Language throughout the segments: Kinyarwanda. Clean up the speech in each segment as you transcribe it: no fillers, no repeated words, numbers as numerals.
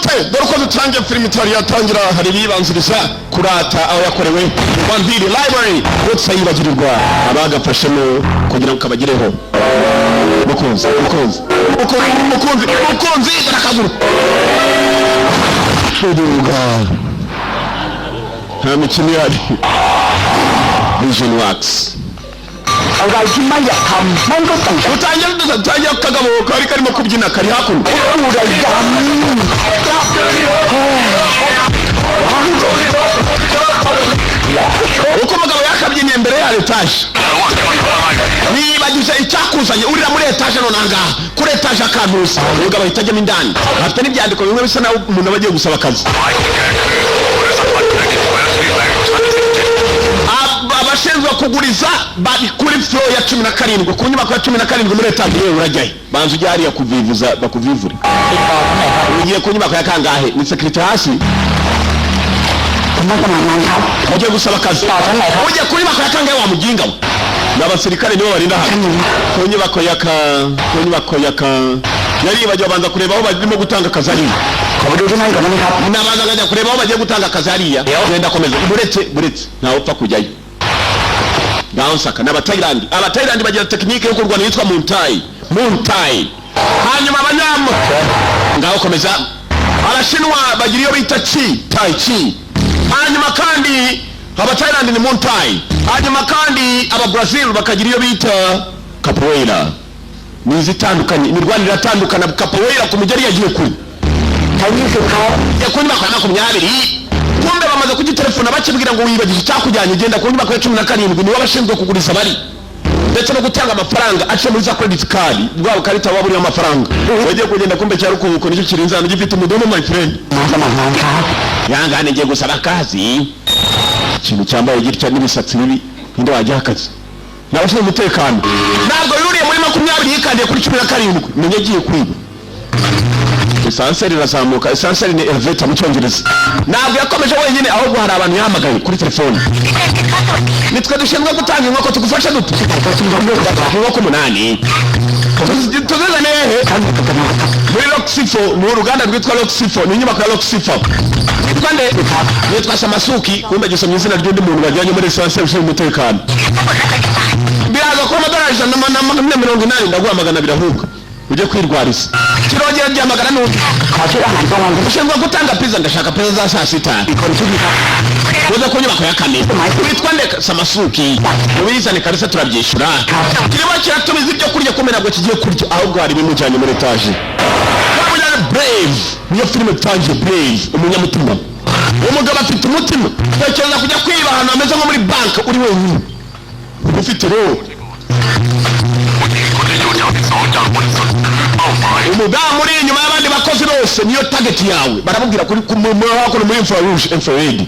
Dute dore uko dutangiye filimi itari yatangira, hari ibibanziriza kurata aho yakorewe Rwandiri Library yose yibagirirwa abagafashemo kugira ngo kabagereho. Mukunzi, mukunzi, mukunzi, mukunzi, mukunzi, dore akaguru uduga, nta mikino ihari. Vision Works. อะไรที่ไม่อยากทำมันก็ต้อง Dutangira, dutangira akagabo kari karimo kubyina kari hakuno. พูดอะไรกัน Uko umugabo yakabyiniye imbere ya etaje, niyibagije icyakuzanye, urira muri etaje. None ahangaha kuri etaje akantuza umugabo ahita ajyamo indani, afite n'ibyandiko bimwe bisa naho umuntu aba agiye gusaba akazi. Abashinzwe kuguriza bari kuri floor ya 17, ku nyubako ya 17 muri etaje. Yewe, urajyayo, banza ujye hariya kuvivuza bakuvivure. ติดต่อที่ไหนครับ Ugiye ku nyubako ya kangahe? Ni sécurité hasi. ผมไม่สมัครงานครับ Ugiye gusaba akazi. ต่อชั้นไหนครับ Ujya ku nyubako ya kangahe, wa mujinga we? Ni abasirikare nibo barinda hano ku nyubako ya ka ku nyubako ya ka yaribagiwe, abanza kureba aho barimo gutanga akazi hariya. ขอไปดูที่นั่นก่อนได้ไหมครับ Nabanza nkajya kureba aho bagiye gutanga akazi hariya. Genda, komeza. Buretse, buretse, ntawe upfa kujyayo. Ngaho nsaka ni Abatayilandi. Abatayilandi bagira tekinike yo kurwana yitwa Muay Thai, Muay Thai. Hanyuma abanyamu, ngaho komeza. Abashinwa bagira iyo bita chi tai chi. Hanyuma kandi Abatayilandi ni Muay Thai. Hanyuma kandi Ababrazil bakagira iyo bita capoeira. Ni izitandukanye, imirwanire iratandukana. Capoeira ku mugeri yagiye kure. ใช้ยี่สิบครับ Ya ku nyubako ya 20, kumbe bamaze kugitelefona bakibwira ngo wibagije icyakujyanye, ugenda ku nyubako ya 17, niwe abashinzwe kuguriza bari ndetse no gutanga amafaranga aciye muri za credit card, bwa bukarita buba buriho amafaranga. Wagiye kugenda, kumbe cya rukubuko nicyo kirinze hano, gifite umudomo, my friend. มาสมัครงานครับ Yangane, ngiye gusaba akazi. Ikintu cyambaye gitya n'ibisatsi bibi, ninde wajya akazi? Ni abashinzwe umutekano. Ntabwo yuriye muri 20, yikandiye kuri 17, menya agiye kwiba. Ascenseur irazamuka. Ascenseur ni elevator mu Cyongereza. Ntabwo yakomeje wenyine, ahubwo hari abantu yahamagaye kuri telefone. Nitwe dushinzwe gutanga inkoko, tugufasha dute? Inkoko umunani tuzizane hehe? Muri Roxifo, ni uruganda rwitwa Roxifo, ni inyubako ya Roxifo. Yitwa nde? Yitwa Samasuki. Kumbe gisomye izina ry'undi muntu bajyanye muri ascenseur ushinzwe umutekano. Biraza kuba amadolari 180, ndaguha 200 ahubwo ujye kwirwariza. Kirongera ryamagana n'undi. ขอชุดอาหารกลางวัน Ushinzwe gutanga pizza, ndashaka pizza za saa sita. อีกคนชื่อดีครับ Uze ku nyubako ya kane. Witwa nde? Samasuki. Ubizane kabisa, turabyishyura. Kirimo kiratumiza ibyo kurya, kumbe ntabwo kigiye kurya, ahubwo hari ibimujyanye muri etaje. Bamujyanye. Brave niyo filime dutangiye. Brave, umunyamutima. Umugabo afite umutima. Tekereza kujya kwiba ahantu hameze nko muri banki uri wenyine, ufite rero ผู้หญิงคนที่อยู่แถวที่สองจากบนสุดคือเป้าหมาย Umudamu uri inyuma y'abandi bakozi bose niyo target yawe. Baramubwira kuri hakuno muri infrarouge, infrared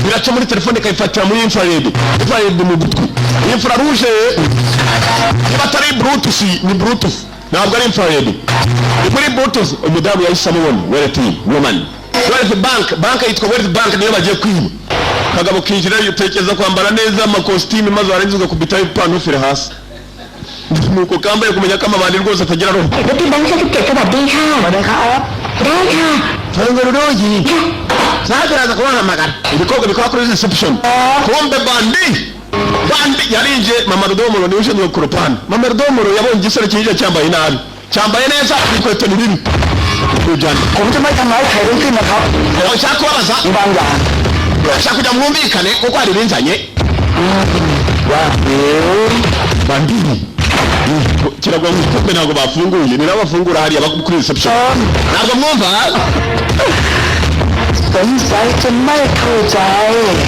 biraca muri telefone ikayifatira muri infrared. Infrared mu gutwi, infrarouge niba atari Bluetooth, ni Bluetooth, ntabwo ari infrared, ni kuri Bluetooth. Umudamu yahise amubona. Wealthy woman, Wealth Bank, bank yitwa Wealth Bank, niyo bagiye kwiba. Kagabo kinjira, utekereza kwambara neza amakositimu, maze warangiza ugakubitaho ipantufire hasi, nuko kambaye, kumenya ko amabandi rwose atagira roho. รถที่แบงค์77สวัสดีค่ะสวัสดีครับได้ค่ะ Fungura urugi, sasa kubahamagara ibikorwa bikora kuri reception. Kumbe bandi bandi yarinje. Mama Rudomoro niwe ushinzwe kuropana. Mama Rudomoro yabonye igisore kinjira cyambaye nabi, cyambaye neza, ibikweto ni bibi kujana. ผมจะไม่ทำร้ายใครทั้งสิ้นนะครับ Nshaka kubabaza. มีบางอย่าง Nshaka kugira mwumvikane kuko hari ibinzanye. ว่าหรือ Bandini kiragwa mu kumbe ntabwo bafunguye, ni nabo bafungura hariya kuri reception. Ntabwo mwumva. สงสัยจะไม่เข้าใจ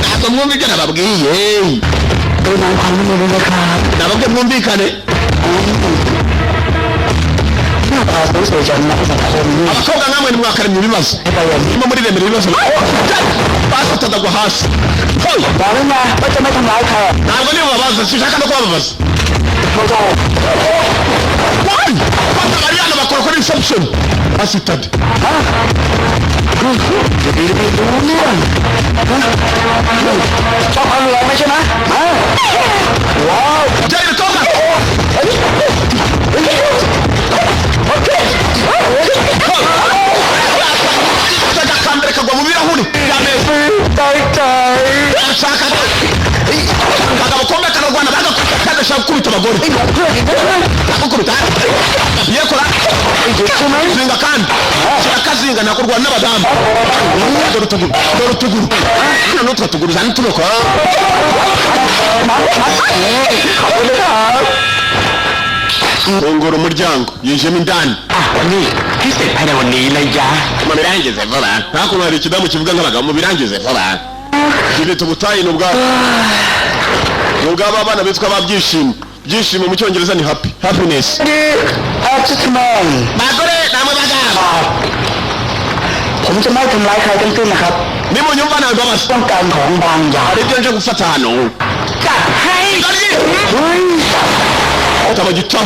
Ntabwo mwumva ibyo nababwiye. ไปนานความร่วมมือด้วยนะครับ Nababwiye mwumvikane. หน้าตาสวยๆจากนักสังคมนี่ Abakobwa nkamwe nimwakaremye ibibazo. ให้ไปอย่างนี้ Murimo muriremera ibibazo. Basi atadagwa hasi. Hoy! บอกแล้วนะว่าจะไม่ทำร้ายใคร Ntabwo nibo babaza, sinshaka no kubabaza. ไม่ใช่ Why? Bata bari hano bakora kuri reception. Bastard. ฮะดีดีรู้เรื่องชอบความรุนแรงไหมใช่ไหมฮะว้าว Jya ibikobwa. ใช่ไหม Zinga kandi kirakazinga, ntabwo urwana n'abadamu. Dore utuguru, dore utuguru hano n'utwo tuguru za n'utuboko. ขอบคุณนะครับ Fungura umuryango, yinjiyemo indani. อ่ะนี่พิเศษภายในวันนี้เลยยะ Mubirangize vuba. Hakuno hari ikidamu kivuga nk'abagabo. Mubirangize vuba. Gifite ubutayi, ni ubwabo, ni ubwabo. Abana bitwa ba Byishimo. Byishimo mu Cyongereza ni happy, happiness. ดีอาจิตแมน Bagore namwe bagabo, ผมจะไม่ทำร้ายใครทั้งสิ้นนะครับ nimunyumva ntabwo basa. ต้องการของบางอย่าง Hari ibyo nje gufata hano. จัดให้เฮ้ย Gitabo gito.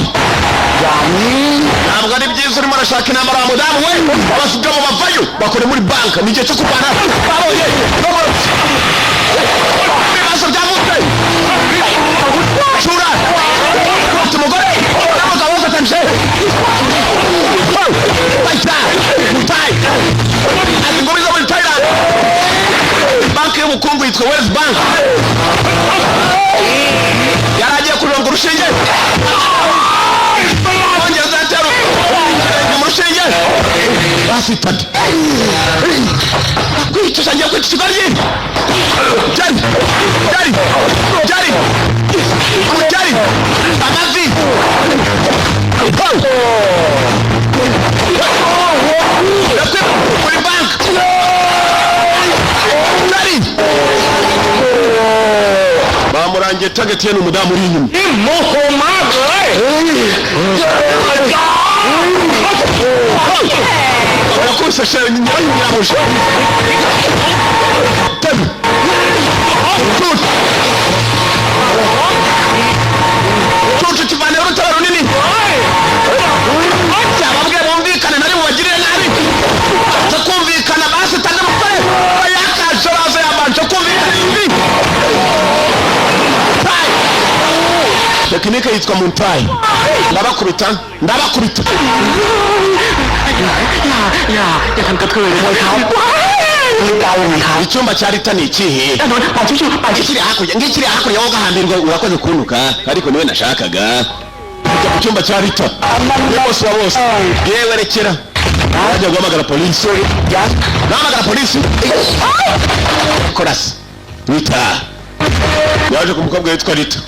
อย่างนี้ Ntabwo ari byiza, urimo arashaka intambara wa mudamu we. Abagabo bavayo bakore muri banka, ni igihe cyo kurwana. Babonye ibibazo byavutse. Cura ufite umugore n'umugabo bafatanyije bayita Mutayi, azi ingumi zo muri Thailand. Banki y'ubukungu yitwa Wells Bank. Yari agiye kuronga urushinge, ongera uzatera mu rushinge. Basitade kwicisha, agiye kwica ikigoryi. Jari, jari, jari, jari, amavi. Ho! Muri banki jari bamurangiye. Target ye ni umudamu uri inyuma. นี่โมโหมากเลย Yakubise nyirabuja. Tebe cucu cucu, kivaneho urutare runini. Cyababwiye bumvikane, nari bubagirire nabi. Cyo kumvikana basi tange umusore yakaje baza yabanje kumvikana imvi. Tai. Tekinike yitwa muntayi. Ndabakubita, ndabakubita. อย่าอย่าอย่าทำกระเทยเลยครับมีเกาไงครับ Icyumba cya Rita ni ikihe? ปาชิวปาชิ Ngikiri hakurya, ngikiri hakurya. Wowe ugahambirwa, urakoze kuntuka, ariko niwe nashakaga kujya ku cyumba cya Rita, ni bose wa bose. Yewe, rekera, ajya guhamagara polisi. ยัส Nahamagara polisi. Korasi Rita yaje ku mukobwa witwa Rita,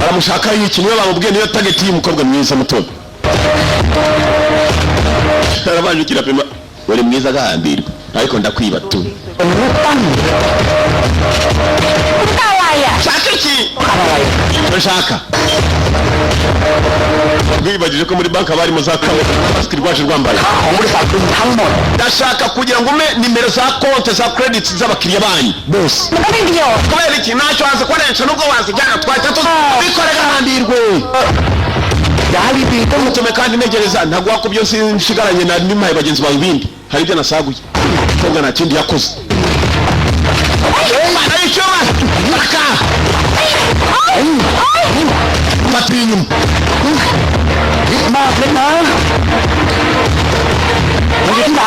aramushaka yiki? Niwe bamubwiye, niyo target y'umukobwa mwiza muto. Arabanje kirapima, uri mwiza agahambirwa, ariko ndakwiba tu. เป็นรูปปั้น คุณตาอะไรอ่ะ Shaka iki? อะไร Icyo nshaka, rwibagije ko muri banki haba harimo za kamera, masike rwaje rwambaye. ของบริษัทคุณทั้งหมด Ndashaka kugira ngo umpe nimero za konti za credit z'abakiriya banyu bose. มันก็ไม่ประโยชน์ Kubera iki? Ntacyo wazikoresha, nubwo wazijyana twahita tubikore gahambirwe. อย่าให้บีต้อง Mutume kandi ntegereza ntaguha ku byo nshigaranye na nimpaye bagenzi bawe ibindi. Hari ibyo nasaguye. Umukobwa nta kindi yakoze. Mana y'icyuma baraka fata inyuma. มากเลยนะมันอยู่ที่ไหน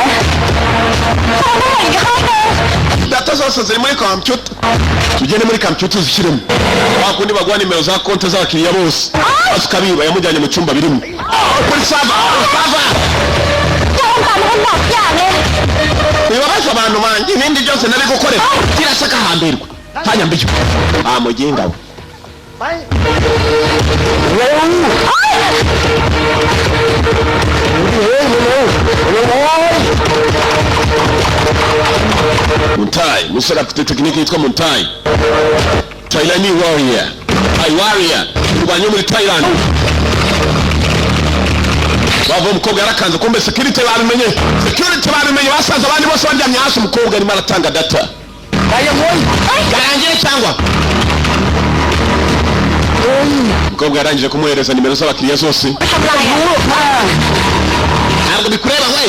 ตอนนั้นอีกข้างหนึ่ง Data zose ziri muri computer, tugende muri computer zishyiremo wa kundi baguha nimero za konti z'abakiriya bose, tukabiba. Yamujyanye mu cyumba birimo kuri server, server. จะองค์การคนบอกอย่างเลย Bibabaza abantu banjye, ibindi byose nari gukorera kirasaka hambirwa hanyambiyo ah muginga we. เร็วเร็วเร็วเร็วเร็ว Muntai musore afite tekinike yitwa Muntai, Thailand warrior, Thai warrior, kurwanya muri Thailand. Bava umukobwa yarakanze, kumbe security babimenye, security babimenye. Basanze abandi bose baryamye hasi, umukobwa arimo aratanga data. ไปยังเว้ย Garangire cyangwa umukobwa yarangije kumuhereza nimero z'abakiriya zose. ไปทำอะไรอ่ะ รู้อ่า Ntabwo bikureba we,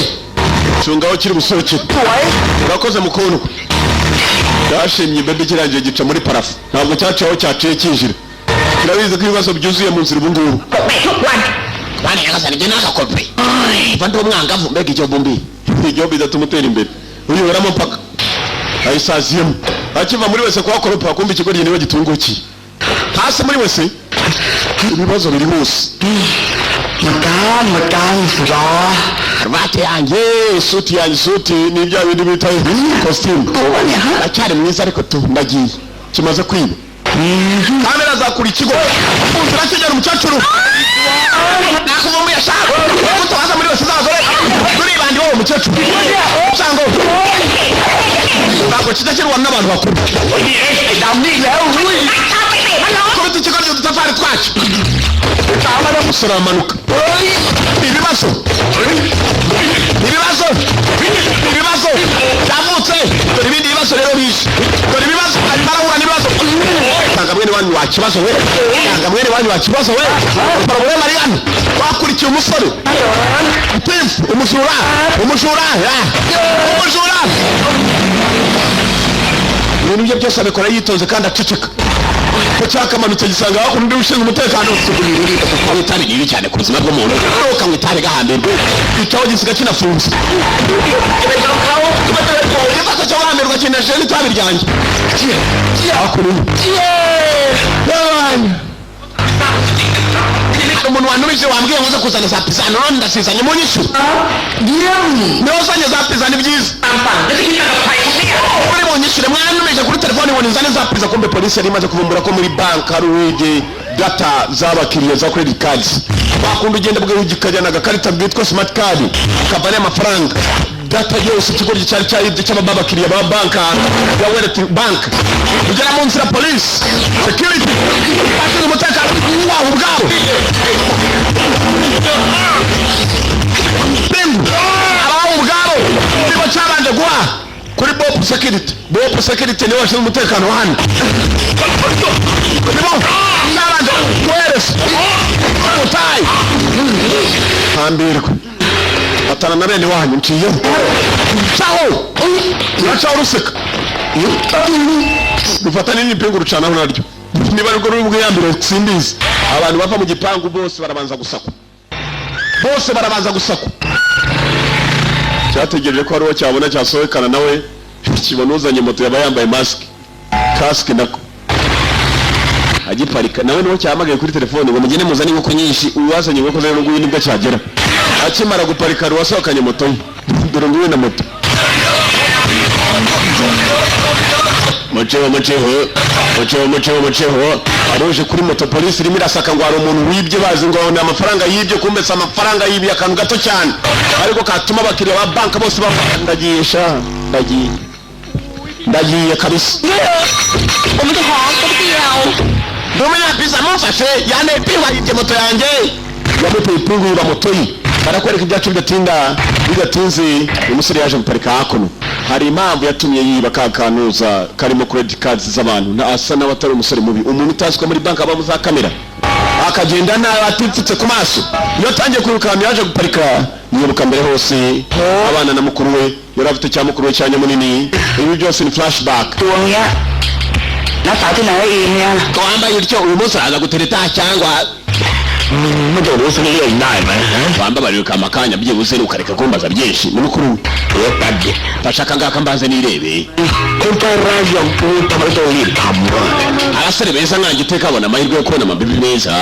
cungaho kiri busohokere. สวย Urakoze mukundwa, yashimye. Bebe kirangiye gica muri plafond, ntabwo cyaciye aho cyaciye kinjira. Kirabizi ko ibibazo byuzuye mu nzira ubu ngubu. ตกเตะทุกวัน Bana nyagasani, njye nagakope kuva ndi umwangavu. Mbega igihugu mbi, igihugu bidatuma utera imbere. Uyiberamo mpaka ayisaziyemo. Akiva muri wese kuhakoropa, kumva ikigoryi niwe gitungukiye hasi muri wese. Ibibazo biri hose. หมดการหมดการรอ Karuvati yanjye, suti yanjye, suti ni bya bindi bita kositimu. ตัวเนี่ยฮะ Aracyari mwiza, ariko tu ndagiye kimaze kwiba. Kamera zakura ikigo mu nzira kigera. Umukecuru nakuvumbuye, ashaka gutabaza muri yose z'abagore turibandi. Wowe mukecuru cyangwa ntabwo kidakirwa n'abantu bakuru. ไอ้ดำนี่แล้วอุ้ย Kubita ikigo ry'udutafari twacu. Umusore aramanuka. Ibibazo, ibibazo, ibibazo byavutse. Dore ibindi bibazo rero bije. Dore ibibazo, arimo arahura n'ibibazo. Tanga mwene wanyu wa kibazo we, tanga mwene wanyu wa kibazo we. Problème ari hano, wakurikiye umusore thief, umujura, umujura, umujura. Ibintu bye byose abikora yitonze kandi aceceka. Ko cyakamanutse gisanga hakuno undi ushinzwe umutekano. Kunywa itabi ni bibi cyane ku buzima bw'umuntu. Ukanywa itabi gahambirwe icyaho gisiga kinafunze. Ikibazo cyo guhambirwa kinesheje n'itabi ryanjye hakuno. Yabanye umuntu wantumije, wambwiye ngo uze kuzana za pizza, none ndasizanye, munyishyure. เยี่ยม Niba uzanye za pizza ni byiza. ตามสั่งแล้วจะกินกับใครครับเนี่ย Uri bunyishyure, mwantumije kuri telefone ngo nizane za pizza. Kumbe polisi yari imaze kuvumbura ko muri banki hari uwibye data z'abakiriya za credit cards. Bakunda ugenda bwe ukajyana agakarita bwitwa smart card kavanayo amafaranga. Data yose ikigo cyari cyaribye cy'abakiriya ba banka ya Wealth Bank. Ugera mu nzira, polisi, security, bashinzwe umutekano waho ubwabo, bingu abaho ubwabo nibo cyabanje guha kuri Bob Security. Bob Security niwe washinzwe umutekano wa hano, nibo cyabanje guhereza utayi hambirwe batana na bene wanyu. Nciyeho, caho uracaho uruseka rufatane n'ipingu rucanaho naryo. Niba arirwo ruri bwiyambire simbizi. Abantu bava mu gipangu bose barabanza gusakwa, bose barabanza gusakwa. Cyategereje ko hari uwo cyabona cyasohokana nawe, kibona uzanye moto yaba yambaye masike, kasike nako agiparika nawe niwo cyahamagaye kuri telefone ngo mugende muzane inkoko nyinshi. Uwazanye inkoko rero nguyu nibwo cyagera. Akimara guparika hari uwasohokanye moto ye. Dore nguyu na moto. Muceho, muceho, muceho, muceho, muceho. Aruje kuri moto. Polisi irimo irasaka ngo hari umuntu wibye, bazi ngo ni amafaranga yibye. Kumbe si amafaranga yibye, akantu gato cyane ariko katuma abakiriya ba banki bose bava. Ndagiye sha, ndagiye, ndagiye kabisa. ผมจะหอมตัวเดียว Ndi umunyapiza, mumfashe yane ipingu yibye moto yanjye. Yamuteye ipingu yiba moto ye. Barakwereka ibyacu bidatinda bidatinze. Uyu musore yaje guparika hakuno. Hari impamvu yatumye yiba ka kanuza karimo credit cards z'abantu. Na asa nawe atari umusore mubi. Umuntu utazi ko muri banki habamo za kamera, akagenda nabi atipfutse ku maso. Iyo atangiye kwirukanka yaje guparika, yibuka mbere hose abana na mukuru we yari afite, cya mukuru we cya nyamunini. Ibi byose ni flashback. ตัวเนี้ยนักสาวที่ไหนเองเนี่ย Ko wambaye utyo uyu munsi araza gutereta cyangwa ไม่จะรู้สักเรื่องได้ไหมฮะ wambabarira ukampa akanya byibuze ukareka kumbaza byinshi? Ni mukuru we. เดี๋ยวแป๊บเดียว Fasha akangaka mbanze nirebe. คนใจร้ายอย่างกูทำไมต้องรีบทำวะ Abasore beza nkanjye iteka abona amahirwe yo kubona amabibi meza.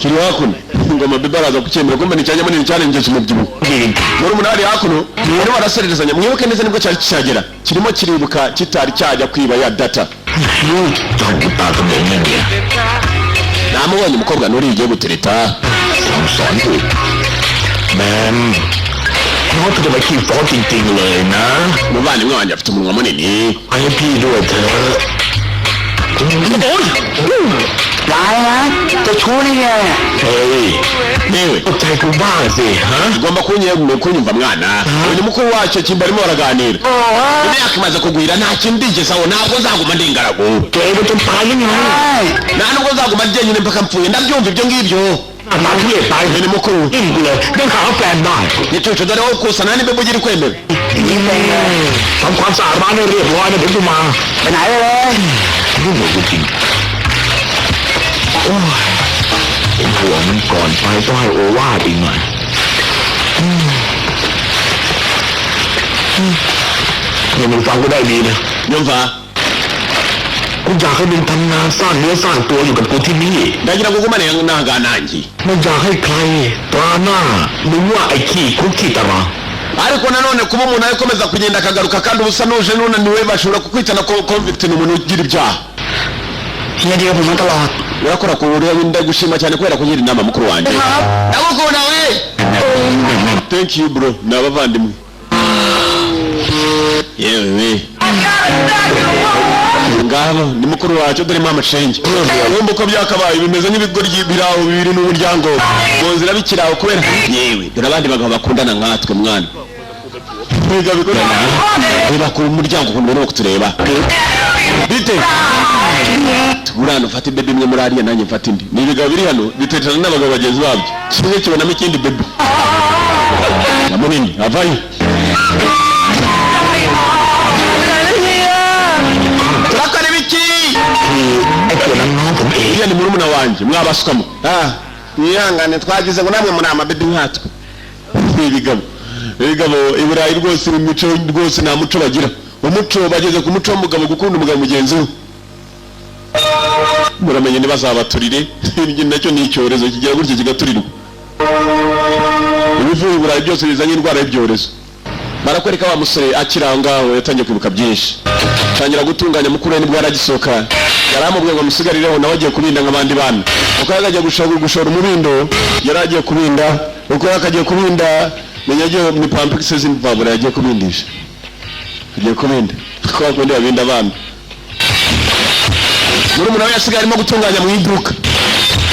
Kiri hakuno ngo amabibi araza kucyemera. Kumbe ni cyanya munini cyarengeje umubyibuho. จริง Muri umunani hakuno barimo barasererezanya. Mwibuke neza nibwo cyari kikihagera, kirimo kiribuka kitari cyajya kwiba ya data. จอนกูตาเสมอเนี่ย Namubonye umukobwa nuri ugiye gutereta. สั่งสอนกูแมนน้องเธอจะไปขี้ฟ้องจริงๆเลยนะ Umuvandimwe wanjye afite umunwa munini. ให้พี่ด้วยเถอะโอ้ย ร้ายนะเจะชู้นี่ไง เฮ้ย Yewe, เข้าใจกูบ้างสิฮะ ugomba kunyumva mwana. Uyu mukuru wacyo kimba arimo baraganira. Imyaka imaze kugwira, nta kintu ndigezaho, ntabwo nzaguma ndi ingaragu. เก๋ไปจนตายยังไง ใช่ Nta nubwo nzaguma njyenyine mpaka mpfuye, ndabyumva ibyo ngibyo. ตาพี่ตาย Uyu ni mukuru we. ยิ่งกูเลยยังหาแฟนได้ Gicucu, dore wowe kusana n'imbeho iri kwemera. ทำความสะอาดร้านให้เรียบร้อยนะเดี๋ยวกูมา ไปไหนเลย ยุ่งกับกูจริงโอ้ยเป็นห่วงมันก่อนไปต้องให้โอวาทอีกหน่อยอืมอืมนี่มึงฟังกูได้ดีนะ Nyumva. กูอยากให้มึงทำงานสร้างเนื้อสร้างตัวอยู่กับกูที่นี่ Ndagira ngo ugumane n'ahangaha nanjye. ไม่อยากให้ใครตราหน้ามึงว่าไอ้ขี้คุกขี้ตาราง Ariko nanone kuba umuntu akomeza kugenda akagaruka kandi ubusa n'uje n'unaniwe, bashobora kukwitana ko convict, ni umuntu ugira ibyaha. เฮียดีกับผมมาตลอด Urakora ku buryo ndagushima cyane kubera kugira inama, mukuru wanjye. Ndagukunda we. Thank you, bro. Ni abavandimwe. Yewe we, ngabo ni mukuru wacu. Dore mama shenge, wumva uko byakabaye bimeze nk'ibigoryi biraho bibiri n'umuryango mu nzira bikiraho kubera. Yewe, dore abandi bagabo bakundana nkatwe mwana. Biga bikorana. Reba ku muryango ukuntu barimo kutureba. Bite tugurane, ufate baby imwe muri ariya, nanjye mfate indi. Ni ibigabo biri hano biteterana n'abagabo bagenzi babyo, kimwe kibonamo ikindi baby na munini avayo. Turakora ibiki? คือไอ้ตัวนั้นน้องผมเอง Uriya ni murumuna wanjye mwabasukamo. Ah, mwihangane, twagize ngo namwe muri amababy nkatwe. Ni ibigabo, ibigabo i Burayi rwose imico rwose nta muco bagira. Umuco bageze ku muco w'umugabo gukunda umugabo mugenzi we. Muramenye ntibazabaturire. Iki nacyo ni icyorezo kigira gutya kigaturirwa. Ibivuye i Burayi byose bizanye indwara y'ibyorezo. Barakwereka wa musore akiri aho ngaho yatangiye kwibuka byinshi, tangira gutunganya mukuru we. Nibwo yaragisohoka, yari amubwiye ngo amusigarireho, nawe agiye kubinda nk'abandi bana. Uko yari agiye gushora umubindo, yari agiye kubinda. Uko yari agiye kubinda, menya agiye ni pampegisi z'imvabura yagiye kubindisha, agiye kubinda kwa kundi babinda abana. Murumuna we yasigaye arimo gutunganya mu iduka,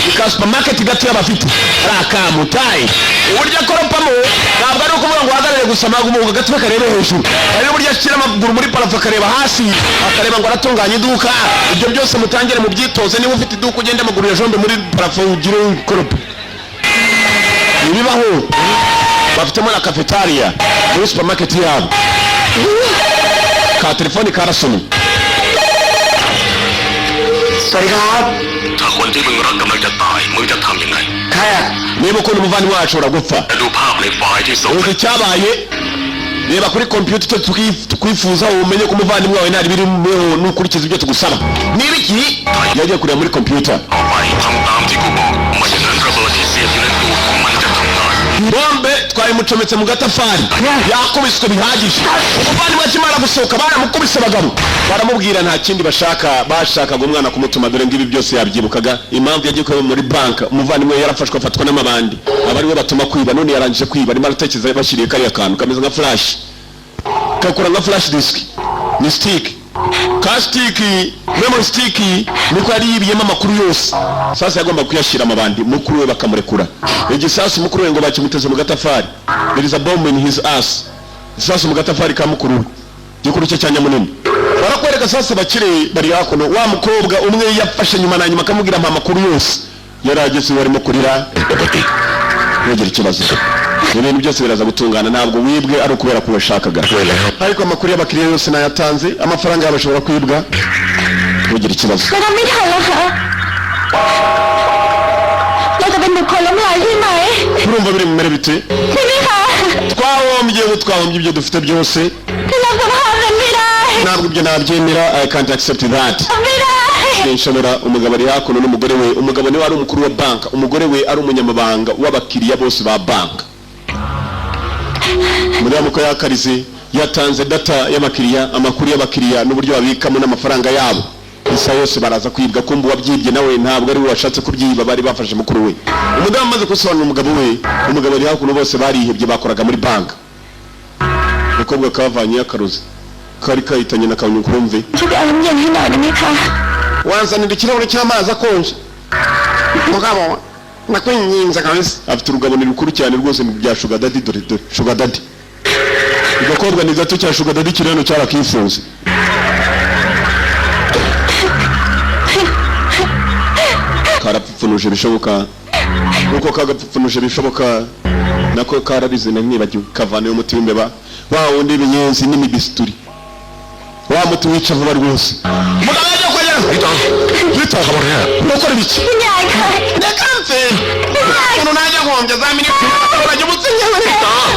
ni ka supermarket gatoya bafite, ari akamutayi. Uburyo akoropamo ntabwo ari ukuvuga ngo uhagarare gusa, amaguru gatwe karebe hejuru. Hari n'uburyo ashyira amaguru muri plafond akareba hasi, akareba ngo aratunganya iduka. Ibyo byose mutangire mubyitoze. Niba ufite iduka, ugende amaguru yajombe muri plafond, ugire ukorope. Ibibaho bafitemo na cafetaria muri supermarket yabo. Ka telefoni karasomye. สวัสดีครับ ถ้าคนที่มึงรักกำลังจะตาย มึงจะทำยังไง ใครอ่ะ Niba ukunda umuvandimwe wacu ashobora gupfa, ดูภาพในไฟล์ที่ส่ง uzi icyabaye, reba kuri kompiyuta icyo tukwifuza, umenye ko umuvandimwe wawe ntari birimo nukurikiza ibyo tugusaba. Niba iki yagiye kureba muri kompiyuta. เอาไปทำตามที่กูบอกไม่อย่างนั้นระเบิดที่เสียบอยู่ในตูดของมันจะทำงาน Bombe twayimucometse mu gatafari, yakubiswe bihagije. Umuvandimwe akimara gusohoka baramukubise. Abagabo baramubwira nta kindi bashaka, bashakaga umwana kumutuma. Dore ngibi byose yabyibukaga, impamvu yagiye kureba muri banka. Umuvandimwe we yarafashwe, afatwa n'amabandi, aba ariwe batuma kwiba. None yarangije kwiba, arimo aratekereza bashyiriye kariya kantu kameze nka flash, kakora nka flash disk, ni stick, ka stick, memory stick, niko yari yibiyemo amakuru yose. Sasa yagomba kuyashyira amabandi, mukuru we bakamurekura. Igisasu mukuru we ngo bakimuteze mu gatafari. There is a bomb in his ass. Igisasu mu gatafari ka mukuru we, gikuru cye cya nyamunini. Barakwereka sasa bakire bari hakuno. Wa mukobwa umwe yafashe nyuma na nyuma akamubwira ampa amakuru yose, yari ageze iwe arimo kurira. ปกติ Ntugire ikibazo, ibintu byose biraza gutungana. Ntabwo wibwe ari ukubera ko washakaga, ช่วยแล้ว ariko amakuru y'abakiriya yose nayatanze, amafaranga yabo ashobora kwibwa. Ntugire ikibazo. เราทำไม่ทันแล้วค่ะ เราจะเป็นบุคคลล้มละลายใช่ไหม Urumva biri bumere bite? ใช่ไหมคะ Twahombye ubu, twahombye ibyo dufite byose. ฉันรับสภาพนั้นไม่ได้ Ntabwo ibyo nabyemera. I can't accept that. ทำไม่ได้ Nshobora. Umugabo ari hakuno n'umugore we. Umugabo niwe ari umukuru wa banka, umugore we ari umunyamabanga w'abakiriya bose ba banka. Umudamu ko yakarize, yatanze data y'abakiriya, amakuru y'abakiriya n'uburyo babikamo n'amafaranga yabo. Isaha yose baraza kwibwa. Kumva uwabyibye nawe ntabwo ari we washatse kubyiba, bari bafashe mukuru we. Umudamu amaze gusobanura umugabo we, umugabo ari hakuno, bose barihebye, bakoraga muri banka. Umukobwa kavanyeyo akarozi kari kahitanye na kanyukurumve. ช่วยไปเอาน้ำเย็นให้หน่อยได้ไหมคะ Wanzanira ikirahure cy'amazi akonje, mugabo, nakwinginze kabisa. Afite urugabo ni rukuru cyane rwose mu bya sugar daddy. Dore dore sugar daddy. Agakobwa ni gato cya sugar daddy kiri hano cyarakifunze. Karapfupfunuje bishoboka, nuko kagapfupfunuje bishoboka nako kararize na nkibagiwe kavanayo umuti w'imbeba wa wundi w'ibinyenzi n'imibisituri, wa muti wica vuba rwose. Mugabo yagiye kugera Rita, urakora ibiki? คุณยายคะ Reka mfe umuntu najya guhombya za miliyoni, urajya umutsinye.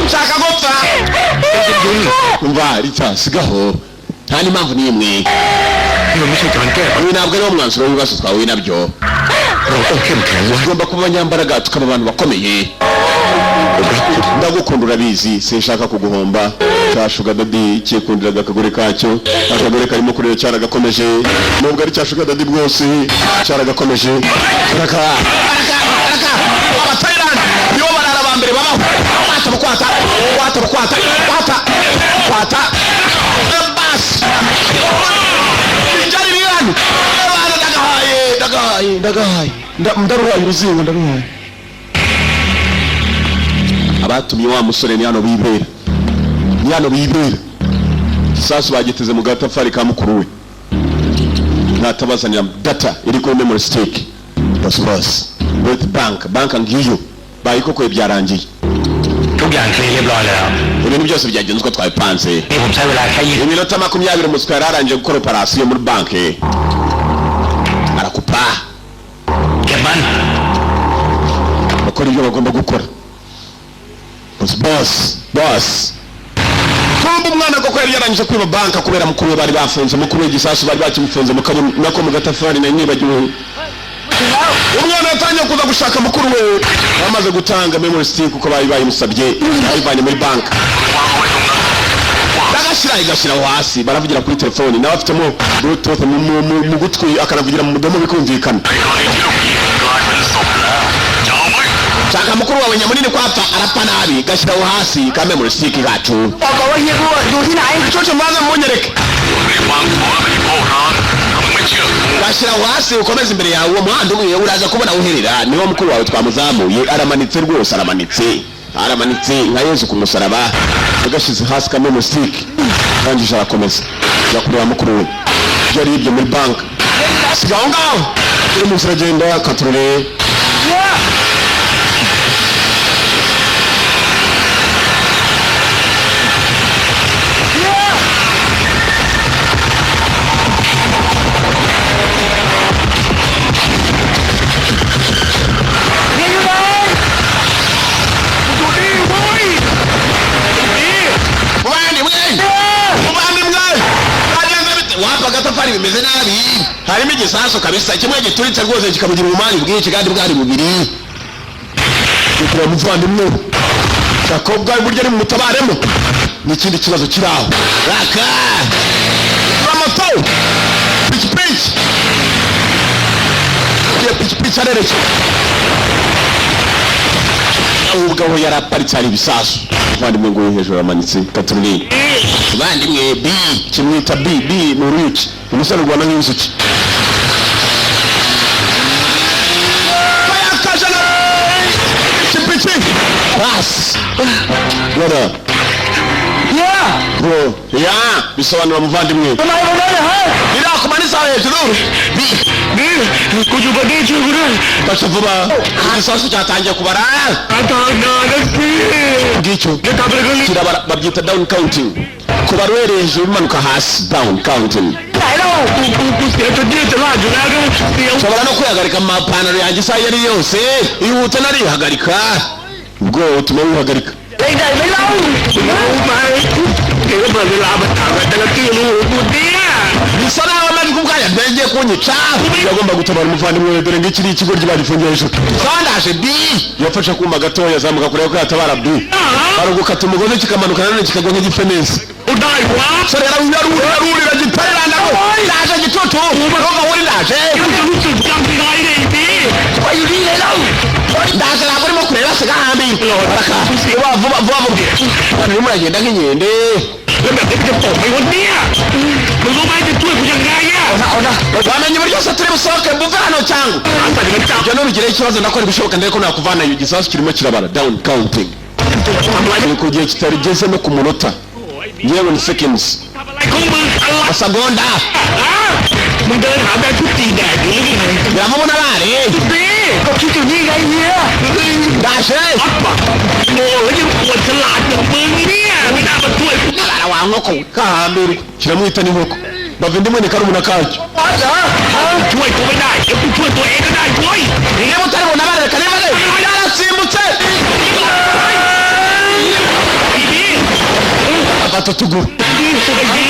Nshaka gupfa. Umva Rita, sigaho, nta n'impamvu n'imwe. นี่มันไม่ใช่การแก้ปัญ Uyu ntabwo ari wo mwanzuro w'ibibazo twahuye nabyo. หาเราต้องเข้มแข็งไว้ Tugomba kuba abanyambaraga, tukaba abantu bakomeye. ผมรักคุณ Ndagukunda, urabizi, sinshaka kuguhomba. Cya sugar daddy cyikundiraga akagore kacyo. Akagore karimo kureba, cyaragakomeje, nubwo ari cya sugar daddy bwose, cyaragakomeje. Raka raka raka! Abatayilandi nibo barara ba mbere babaho. Kwata bukwata, kwata bukwata, kwata kwata, basi byari bihano abana. Ndagahaye, ndagahaye, ndagahaye, ndaruhaye uruzingo, ndaruhaye. Abatumye wa musore ni hano bibera, ni hano bibera. Igisasu bagiteze mu gatafari ka mukuru we. Natabazanira data iri kuri memory stick. Basi basi, World Bank, banka ngiyo bayikokoye, byarangiye. ทุกอย่างเคลียร์เรียบร้อยแล้ว Ibintu byose byagenze uko twabipanze. นี่ผมใช้เวลาแค่ยี่ Iminota 20 umuswa yari arangije gukora operasiyo muri banki, arakupa. เก็บมัน Bakora ibyo bagomba gukora. Boss, boss, boss! Kumbe umwana koko yari yarangije kwiba banka kubera mukuru we bari bafunze. Mukuru we igisasu bari bakimufunze mu kabuno, nako mu gatafari. Nari nibagiwe. Umwana yatangiye kuza gushaka mukuru we, bamaze gutanga memory stick uko bari bayimusabye, bayivanye muri banka, bagashyira igashyira aho hasi. Baravugira kuri telefoni, nawe afitemo bluetooth mu gutwi, akanavugira mu mudomo bikumvikana. กลายเป็นศพแล้วจะเอาไหม Shaka mukuru wawe nyamunini, kwapfa arapfa nabi. Gashyira aho hasi ka memory stick kacu. บอกก่อนว่าเฮียกูอยู่ที่ไหน Coco, mbanza munyereke. รีบวางของแล้วไปที่โพร้านถ้ามึงไม่เชื่อกู Gashyira aho hasi, ukomeze imbere yawe, uwo muhanda umwe uraza kubona aho uherera. Niwo mukuru wawe twamuzamuye, aramanitse rwose, aramanitse, aramanitse nka Yesu ku musaraba. Yagashyize hasi ka memory stick, arangije arakomeza ajya kureba mukuru we ibyo ari ibyo muri banka. Siga aho ngaho uri munsi, aragenda katurore. เฮียอยู่ไหน อยู่นี่เว้ยนี่ Muvandimwe, muvandimwe, agenda bite? Wapa, agatafari bimeze nabi, harimo igisasu kabisa kimwe gituritse rwose kikamugira ubumani bwinshi kandi bwari bubiri. Kureba muvandimwe, shaka buryo ari mutabaremo n'ikindi kibazo kiri aho. Raka moto, pikipiki, iyo pikipiki arerekera ahubwo aho yari aparitse hari ibisasu. Muvandimwe ngo hejuru aramanitse katuruni. Muvandimwe B, kimwita B, B ni uruyuki, umusore urwana nk'inzuki. Bayakajana pikipiki basi, brother. เฮีย Bro ya bisobanura muvandimwe. ทำไมวันนั้นฮะ Birakumanitse aho hejuru B. นี่กูอยู่บนนี้ช่วยกูด้วย Fasha vuba, igisasu cyatangiye kubara. อาตอนนานนะพี่ Ngicyo. จะทำอะไรก็รีบ Kirabara, babyita down counting, kubara uhereye hejuru umanuka hasi, down counting. ไหนเรา กูกูกูเสียจนเยื่อจะลาดอยู่แล้วนะเสียว Nshobora no kwihagarika mu mapantaro yanjye isaha iyo ari yose. Ihute, narihagarika, ubwo utuma wihagarika. เล่นไหนไม่เล่า รู้ไหมเดี๋ยวเปิดเวลามาถามกันแต่ละที่รู้กูเนี่ย Bisa naho amajwi ubwayo agiye kunyica. Yagomba gutabara umuvandimwe we. Dore ngiki ni ikigoryi bagifungiye hejuru. Sandaje B yafashe akuma gatoya, azamuka kureba ko yatabara B. Barugukata umugozi kikamanuka, nanone kikagwa nk'igifenesi. กูได้วะ Sore yarurira gitarira ngo ndaje gitutu ntuva uri, ndaje. กูจะรู้สึกจำไม่ได้เลยพี่ ไปอยู่นี่เลยเล่า Ndaje, ntabwo urimo kureba. Siga hambi baraka, vuba vuba vuba vuba, urimo uragenda nk'inkende. แล้วแบบนี้จะตกไหมวันเนี้ยมึงรู้ไหมจะช่วยกูยังไงอ่ะ เอานะ Wamenye uburyo se turi busohoke buve hano cyangwa? อาศัยมันจับ Ibyo nubigireho ikibazo, ndakora ibishoboka ndebe ko nakuvana. Iyo gisasu kirimo kirabara, down counting. ทำอะไร Ni ku gihe kitarigeze no ku munota yewe, ni seconds. ทำอะไรของมึงอะไร Amasegonda. อ่ะมึงเดินหาแบบชุดจีแดดอยู่หรือไง Biramubona bare. สิ ก็คิดอยู่นี่ไงเฮีย Ndaje. อัปปะโง่แล้วยังปวดฉลาดอย่างมึงเนี่ยไม่น่ามาช่วยกู Bara wa nkoko kahambere, kiramwita n'inkoko, bava indi mwene karumuna kacyo. วัดเหรอฮะ ช่วยกูไม่ได้เดี๋ยวกูช่วยตัวเองก็ได้เว้ย Niba utari bunabare, reka niba yarasimbutse. ไอ้นี่ Afata utuguru. ไอ้บี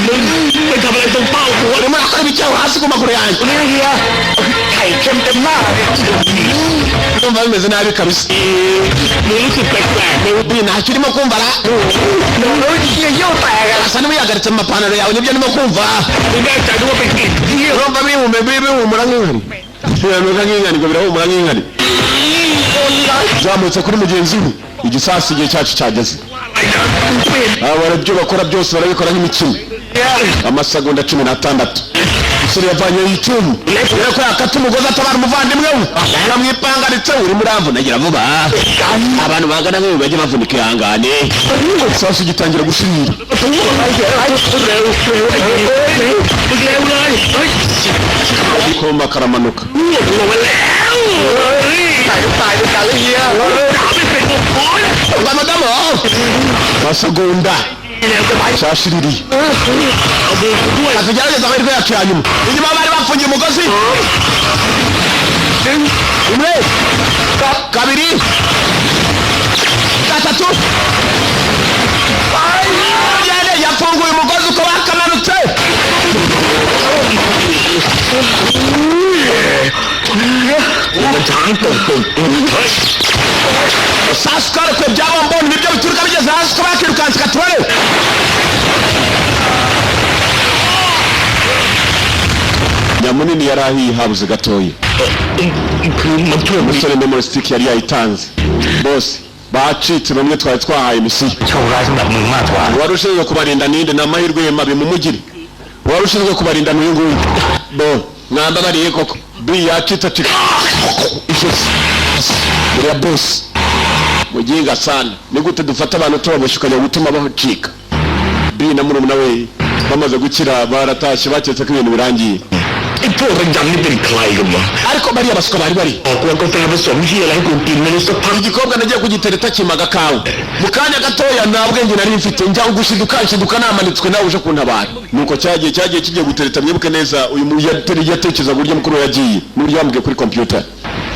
มึงไปทำอะไรตรงเป้ากูวะ urimo urakora ibicyaho hasi ku maguru yanjye นี่เฮียไข่เค็มเต็มหน้าเลย Ndumva bimeze nabi kabisa. มึงรู้สึกแปลกๆไหมวะ Bi, ntacyo urimo kumva ra? แล้วเฮียเยี่ยวแตกอะ Asa n'uwihagaritse mu mapantaro yawe, nibyo ndimo kumva. มึงแน่ใจด้วยว่าเป็นกลิ่นเยี่ยว Urumva bihumura nk'inkari, biranuka nk'inkari, ngo birahumura nk'inkari. Zamutse kuri mugenzi we igisasu. Igihe cyacu cyageze. อะไรนะมึงเปลี่ยน Aba barabyo bakora byose barabikora nk'imikino. Amasegonda 16. Umusore yavanyeho icyuma rero ko yakata umugozi atabara umuvandimwe we, uramwipangaritse, urimo uramvunagira vuba. Abantu bangana nk'ibi bajye bavunika, ihangane. Isasu gitangira gushirira. เร็วเร็วไอ้บีเร็วมึงเร็วเลยเฮ้ย Koma karamanuka. อ้วกลงมาแล้วเฮ้ย ตายตายด้วยกันเลยเฮีย ถามไม่เป็นตัวพอย Madamu, masegonda เร็วจะไป cyashiririye. เอามือกูด้วย Tugerageza amahirwe yacu ya nyuma. Inyuma bari bafungiye umugozi. Rimwe, kabiri, gatatu. Gende, yafunguye umugozi uko bakamanutse. มันช้างตกตึกเฮ้ย Sasu karekuye bya bomboni, nibyo bituruka bigeze hasi uko bakirukanse katubare. Nyamunini yari ahiye, habuze gatoya. คือมันช่วยมึง Umusore memory stick yari yayitanze, bose bacitse, bamwe twari twahaye misiyo. โชคร้ายสำหรับมึงมากกว่า Wari ushinzwe kubarinda ninde? Ni amahirwe ye mabi mumugire. Wari ushinzwe kubarinda n'uyu nguyu bo mwambabariye koko. Bi yacitse, acika ijosi uriya bosi muginga sana. Ni gute dufata abantu tubaboshye ukajya gutuma bacika? Bi na murumuna we bamaze gukira baratashye, baketse ko ibintu birangiye. ไอ้พวกระยำนี่เป็นใครกันวะ Ariko bariya basuka bari bari ออกวันกาแฟผสมเฮียอะไรให้กูกินไม่รู้สักพัก Igikobwa nagiye kugitereta kimaga kawe mu kanya gatoya, nta bwenge nari mfite, njya gushiduka nshiduka namanitswe, nawe uje kuntabara. Nuko cyagiye kigiye gutereta. Mwibuke neza uyu yatekerezaga uburyo mukuru we yagiye n'uburyo bamubwiye kuri computer.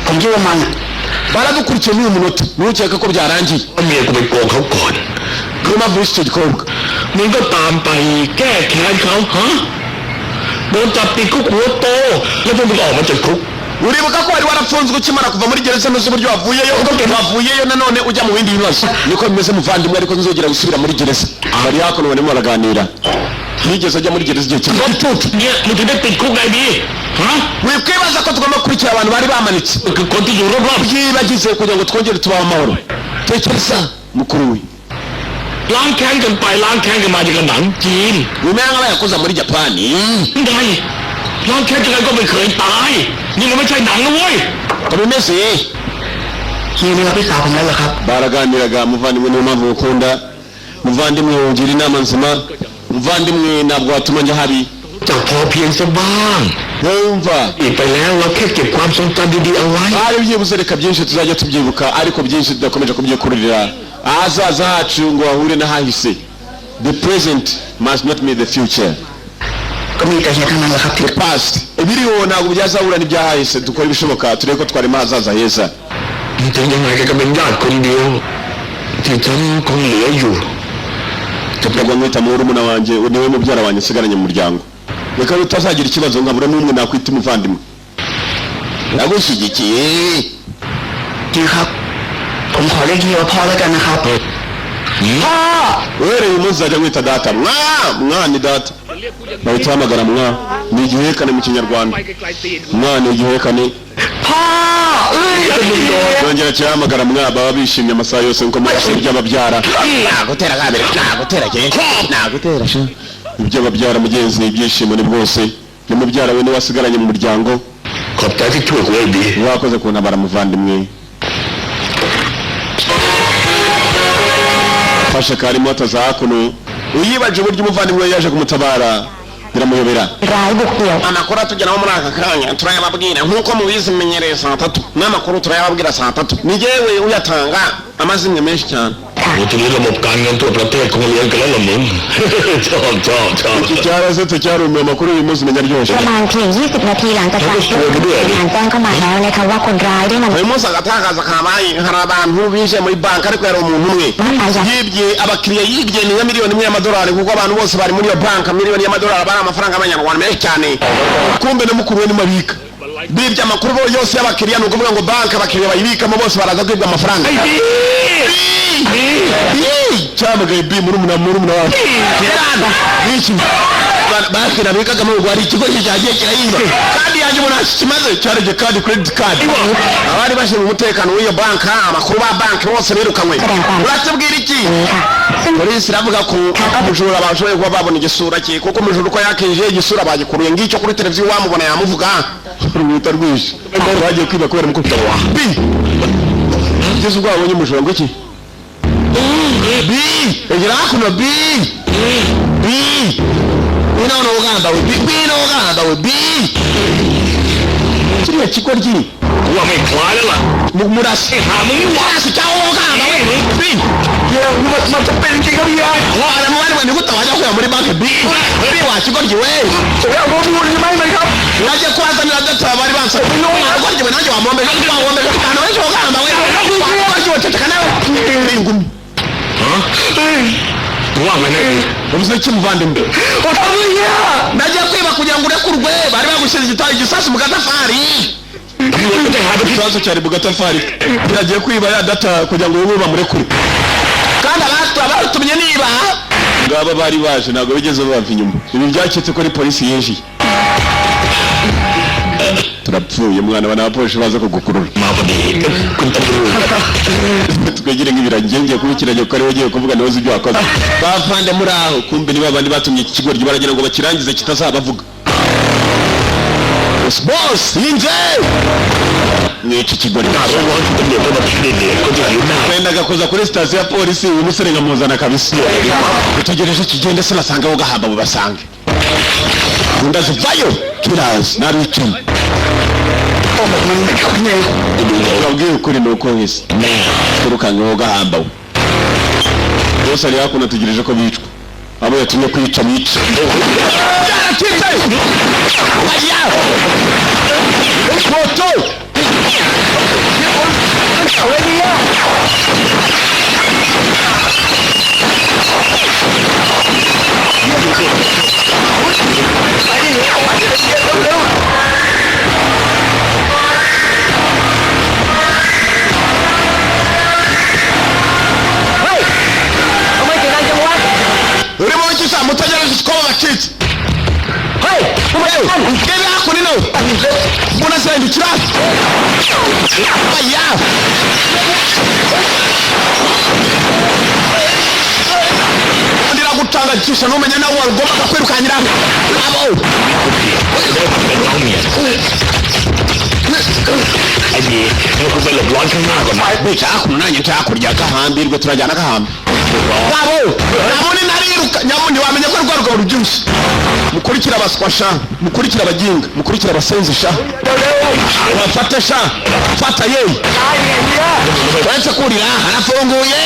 ผมคิดว่ามัน Baradukurikiye n'uyu munota, ntukeka ko byarangiye. เมียกูไปโกงเขาก่อน Niyo mpamvu wishe icyo gikobwa. มึงก็ตามไปแก้แค้นเขาฮะโดนจับติดคุกหัวโต แล้วพวกมึงออกมาจากคุก Uribuka ko wari warafunzwe ukimara kuva muri gereza, ntuzi uburyo wavuyeyo, wavuyeyo nanone ujya mu bindi bibazo. Niko bimeze muvandimwe, ariko ntuzongera gusubira muri gereza. Bari hakuno barimo baraganira, ntiyigeze ajya muri gereza igihe kimwe. เนี่ยมึงถึงได้ติดคุกไงบีฮะ Wikwibaza ko tugomba gukurikira abantu bari bamanitse. คือคนที่อยู่รอบ Byibagize kugira ngo twongere tubahe amahoro. Tekereza mukuru we. ๆล้างแค้นกันไปล้างแค้นกันมาอย่างกับหนังจีน Bimera nk'abayakoza muri Japani. ไงล้างแค้นยังไงก็ไม่เคยตาย นี่มันไม่ใช่หนังนะเว้ย Ko bimeze. เฮียไม่รับพี่สาวผมแล้วเหรอครับ Baraganiraga. Muvandimwe, niyo mpamvu ngukunda muvandimwe, wungira inama nzima muvandimwe, ntabwo watuma njya habi. จะพอเพียงซะบ้าง Wumva. อีกไปแล้วเราแค่เก็บความทรงจำดีๆเอาไว้ Hari byibuze, reka byinshi tuzajya tubyibuka, ariko byinshi tudakomeje kubyikururira ahazaza hacu ngo bahure n'ahahise. The present must not meet the future. ก็มีแต่เฮียทั้งนั้นแหละครับที่ The past, ibiriho ntabwo byazahura n'ibyahahise. Dukora ibishoboka turebe ko twarema ahazaza heza. ถึงยังไงแกก็เป็นญาติคนเดียว ที่ฉันคงเหลืออยู่ Ntabwo mwita murumuna wanjye, niwe mubyara wanjye nsigaranye mu muryango. Reka utazagira ikibazo nkabura n'umwe nakwita umuvandimwe. Ndagushyigikiye. จริงครับ ผมขอเรียกเฮียว่าพ่อแล้วกันนะครับพ่อ Uhereye uyu munsi nzajya mwita data. Mwa mwa ni data, bahita bahamagara mwa, ni igihekane mu Kinyarwanda. Mwa ni igihekane. พ่อเอ้ย Yongera kirahamagara mwa, baba bishimye amasaha yose nkuko murashe iby'ababyara. Nagutera kabiri, nagutera ke, nagutera sha. Iby'ababyara mugenzi ni ibyishimo, ni bwose, ni mubyara we niwe wasigaranye mu muryango. ขอบใจที่ช่วยกูไอ้บี Wakoze kuntabara muvandimwe. Fashe karimo ataza hakuno, uyibaje uburyo umuvandimwe we yaje kumutabara biramuyobera. ร้ายบุกเดี่ยว Amakuru atugeraho muri aka kanya turayababwira nk'uko mubizi, menyereye saa 3 n'amakuru turayababwira saa 3. Ni jyewe uyatanga, amazimwe menshi cyane. ค่ะ ค่ะ โอ้ทีนี้ระบบการเงินทั่วประเทศคงเรียนกันแล้วละมึง ชอบชอบชอบ Iki cyarasetse cyarumiwe amakuru uyu munsi umenya aryoshye. ประมาณเพียง 20 นาทีหลังจากการงานแจ้งเข้ามาแล้วนะคะว่าคนร้ายได้นำ Uyu munsi agatangaza kabaye, hari abantu binjiye muri banki ariko yari umuntu umwe yibye abakiriya, yibye ni nka miliyoni 1 y'amadolari, kuko abantu bose bari muri iyo banki, miliyoni y'amadolari bari amafaranga y'amanyarwanda menshi cyane. Kumbe na mukuru we nimo abika, bibye amakuru bo yose y'abakiriya. Ni ukuvuga ngo banki abakiriya bayibikamo bose baraza kwibwa amafaranga. Cyamagaye B, murumuna wawe n'iki banki nabikagamo ngo hari ikigo cyagiye kirayiba kandi yanjye umuntu kimaze cyarebye kandi credit card. Abari bashinzwe umutekano w'iyo banki, amakuru ba banki bose birukanywe. Uratubwira iki? นี้ค่ะ ซึ่ง Polisi iravuga ko umujura bashoboye kuba babona igisura cye, kuko umujura uko yakinjiye igisura bagikuruye ngicyo kuri televiziyo, wamubona yamuvuga. Ruhita rwije bagiye kwiba kubera mukuru B. Ugeze ubwo wabonye umujura ngo iki B, egera hakuno B, B ino uganda we B, B ino uganda we B, kiriya kigoryi. กูว่าไม่คล้ายแล้วล่ะ Murasi murasi cyangwa uganda we B. มันจะเป็นจริงครับเฮีย Wara mubari we, ni gute wajya kureba muri banki B, B wa kigoryi we? ผมเอาข้อมูลใช่ไหมไหมครับ Najye kwazanira data bari bansabye. Kigoryi we, nanjye wamombeje, wamombeje cyane we, uganda we wa kigoryi we, ceceka nawe ingumi. ฮะกูว่าไงนะ Uvuze iki, muvandimwe? ผมทำเลยเฮีย Nagiye kwiba kugira ngo urekurwe, bari bagushyize igitabo igisasu mu gatafari. ตำรวจก็จะหาไปที่ Ikibazo cyari mu gatafari, yagiye kwiba ya data kugira ngo ubu bamurekure, kandi abatumye niba ngaba bari baje ntabwo bigeze bava inyuma. Ibi byaketse ko ari polisi yinjiye. Turapfuye mwana wa, n'abapolisi baza kugukurura. มาพอดีคุณตำรวจ Twegere nk'ibiragi, ngiye kuba ikiragi kuko ariwe ugiye kuvuga, niwe uzi ibyo wakoze. Bavande muri aho, kumbe niba abandi batumye iki kigoryi baragira ngo bakirangize kitazabavuga. Boss yinje mwica ikigoryi. ถ้ารู้ว่าคุณตำรวจก็มาที่นี่ก็จะอยู่หน้า Wendaga kuza kuri sitasiyo ya polisi, uyu musore nkamuzana kabisa. Utegereje kigende se basanga aho gahamba bubasange ndazivayo kirazi n'abicanyi. Urabwiye ukuri ni uko wese แน่ twirukanka gahamba we bose ari hakuno, ategereje ko bicwa, abo yatumye kwica bica. Byaracitse aya moto. ทำไมเสียงดังจังวะ Urimo wikisa mutegereje ko bacitse. เฮ้ยทำไม Ngebe hakuno ino munasendukira aya. Ndiragutangagisha numenye nawe wagombaga kwirukankira abo. เป็นน้องเมียไอ้ดีเราคุณไปหลบร้อนข้างหน้าก่อนนะ Bica hakuno nanjye ncakurya gahambirwe, turajyana gahamba ngabo nabone nariruka nyamu ntiwamenya ko rwa rugabo rubyibushye. Mukurikira abaswa sha, mukurikira abaginga, mukurikira abasenzi sha, bafate sha, fata ye. Uretse kurira harafunguye,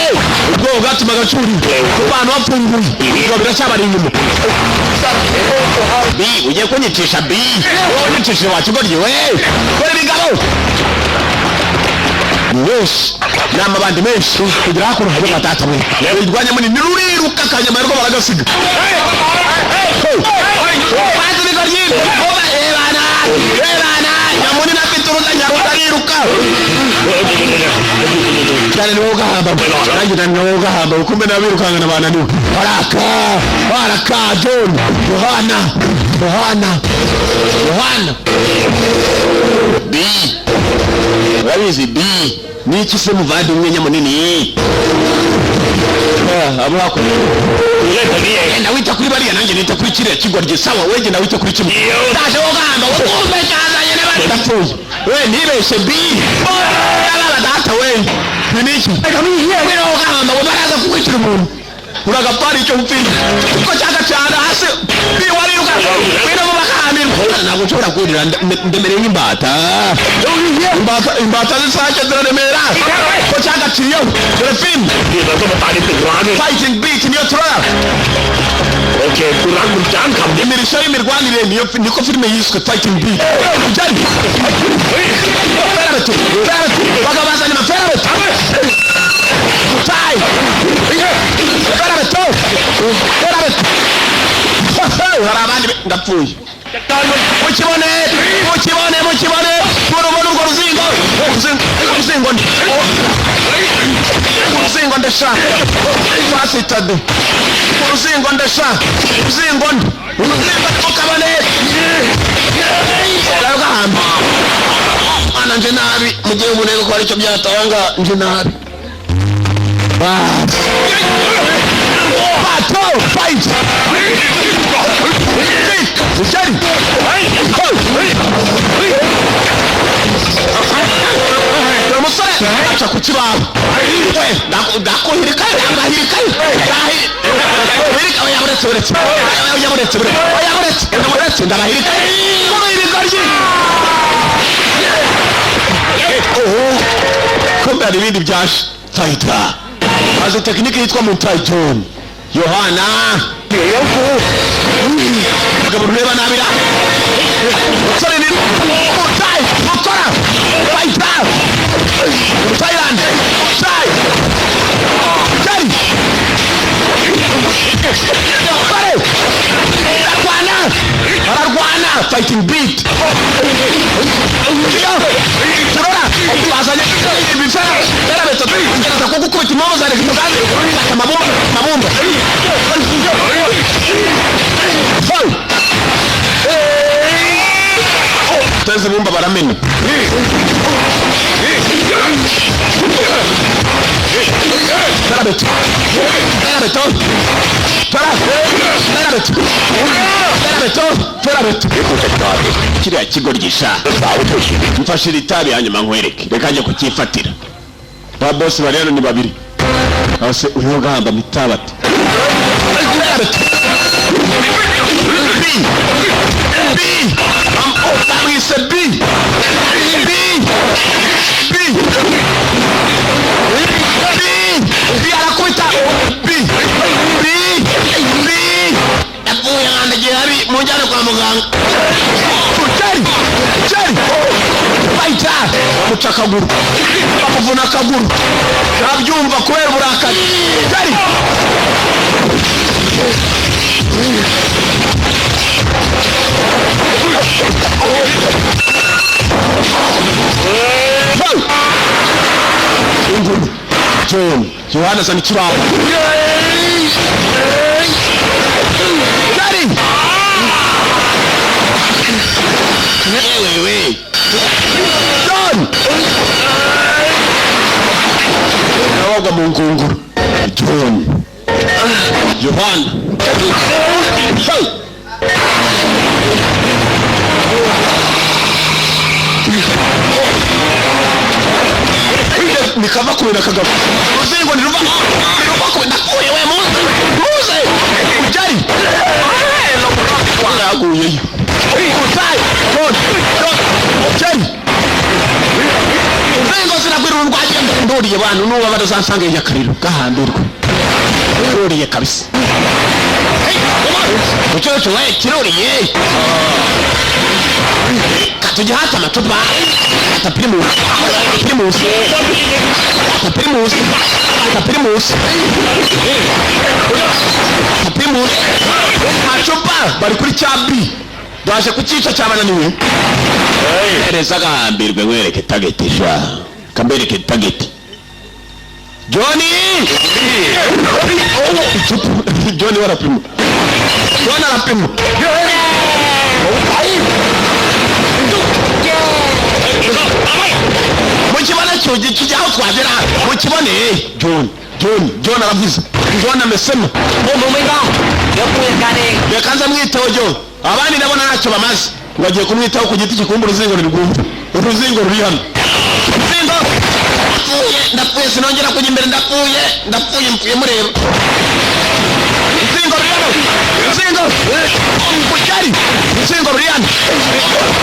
ubwoba bwatumaga curira ku bantu bafunguye, ubwo biracyabari inyuma. B, ugiye kunyicisha B, unyicishije wa kigoryi we. Kora ibigabo ni benshi, ni amabandi menshi kugira hakuno habe nka data we irwanya munini ruriruka akanyama rwo baragasiga. Banze ibigoryi oba ebana ebana nyamunini afite uruzanya rutariruka cyane, niwo ugahamba, nanjye na niwo ugahamba. Kumbe n'abirukankana bananiwe, baraka baraka. John, Yohana, Yohana, Yohana B, urabizi B ni iki se muvandimwe nyamunini? Ah, abo hakurya genda wita kuri bariya, nanjye nita kuri kiriya kigoryi. Sawa, we genda wita kuri kimwe, ndaje. Wogamba ukumbe cyazanye n'abandi ndapfuye we, ntibeshe B ababa data we ni niki we wogamba we baraza kukwicira umuntu uragapfara icyo upfira kuko cyaka cyane hasi B wariruka wino mu bakahamirwa. Ntabwo nshobora kurira, ndemereye nk'imbata. Imbata, imbata z'isake ziraremera ko cyagaciriyeho. Dore filime. นี่เราต้องมาตายในตึกร้างเนี่ย Fighting Beat niyo turara. โอเคคุณรักคุณจ้างคำนี้ Imirishyo y'imirwanire niyo, niko filime yiswe, Fighting Beat. Byari fer à béton, fer à béton, bakabazana ama fer à béton tayi, fer à béton, fer à béton. Hari abandi ndapfuye. Mukibone, mukibone, mukibone, murubona urwo ruzingo, uruzingo, uruzingo, uruzingo ndesha fasitade, uruzingo ndesha, uruzingo, uruzingo, mukabone gahamba. Mwana, nje nabi mugihe umunego ko aricyo byatanga, nje nabi. Battle fight. Jerry. Dore umusore aca ku kibaho we, ndakuhirika, ndahirika, ndahirika. Oya, buretse, buretse, oya, buretse, buretse, oya, buretse, buretse, ndabahirika kuri ibigoryi. Oho, kumbe hari ibindi byaje. Fighter azi tekinike yitwa Muay John Yohana. Mugabo rureba nabira musore ni Muay mukora fighter Thailand Muay Jerry Kare ararwana, ararwana. Fighting Beat iyo turora bazanye ibifera fer à béton, gerageza kugukubita impamvu za reka umugambi, fata amabumba, amabumba. Hey! Teze ibumba baramena. Fer à béton, fer à béton, fer à béton, fer à béton, fer à béton. Kiriya kigo gisha mfashira itabi, hanyuma nkwereke. Reka njye kucyifatira. Ba bosi bari hano ni babiri. Ase uyu gahamba mitabati fer à béton. B B bamwise B B B B B, arakubita B B B. Yapfuye, nkandagiye habi, munjyane kwa muganga. Jerry, Jerry fighter, bamuca akaguru, bamuvuna akaguru, ntabyumva kubera uburakari. Jerry. Hey! Inguru John Yohana azana ikibaho. Jerry, yewewe John nabaga mu ngunguru. John Yohana. Hey! Nikava kubera kagabo, uruzingo ntiruva, ntiruva kube. Ndapfuye we, muze, muze. Ujari yaguyeyo. Utayi John, John, Jerry, uruzingo sinagwira urwagiye. Nduriye bantu nuba badazansanga nyakariro gahambirwe, nduriye kabisa. Mucucu we, kiruriye katujya hata amacupa ata Primus, Primus, ata Primus, ata Primus, ata Primus. Amacupa bari kuri cya B, baje kucyica, cyabananiwe. Hereza agahambirwe nkwereke target sha, kambereke target. Johnny icupa, Johnny warapima, John arapima. Mukibone cyugi kijya aho twagera, mukibone. John, John, John aravuze. John amesema พวกมึงไม่ต้อง เดี๋ยวกูจัดการเอง reka nze mwiteho John, abandi ndabona ntacyo bamaze. Ngo agiye kumwitaho ku giti gikumba uruzingo ntirwumva. Uruzingo ruri hano, uruzingo. Ndapfuye, ndapfuye, sinongera kujya imbere, ndapfuye, ndapfuye, mpfuye mureba. Uruzingo ruri hano, uruzingo kujyari. Uruzingo ruri hano,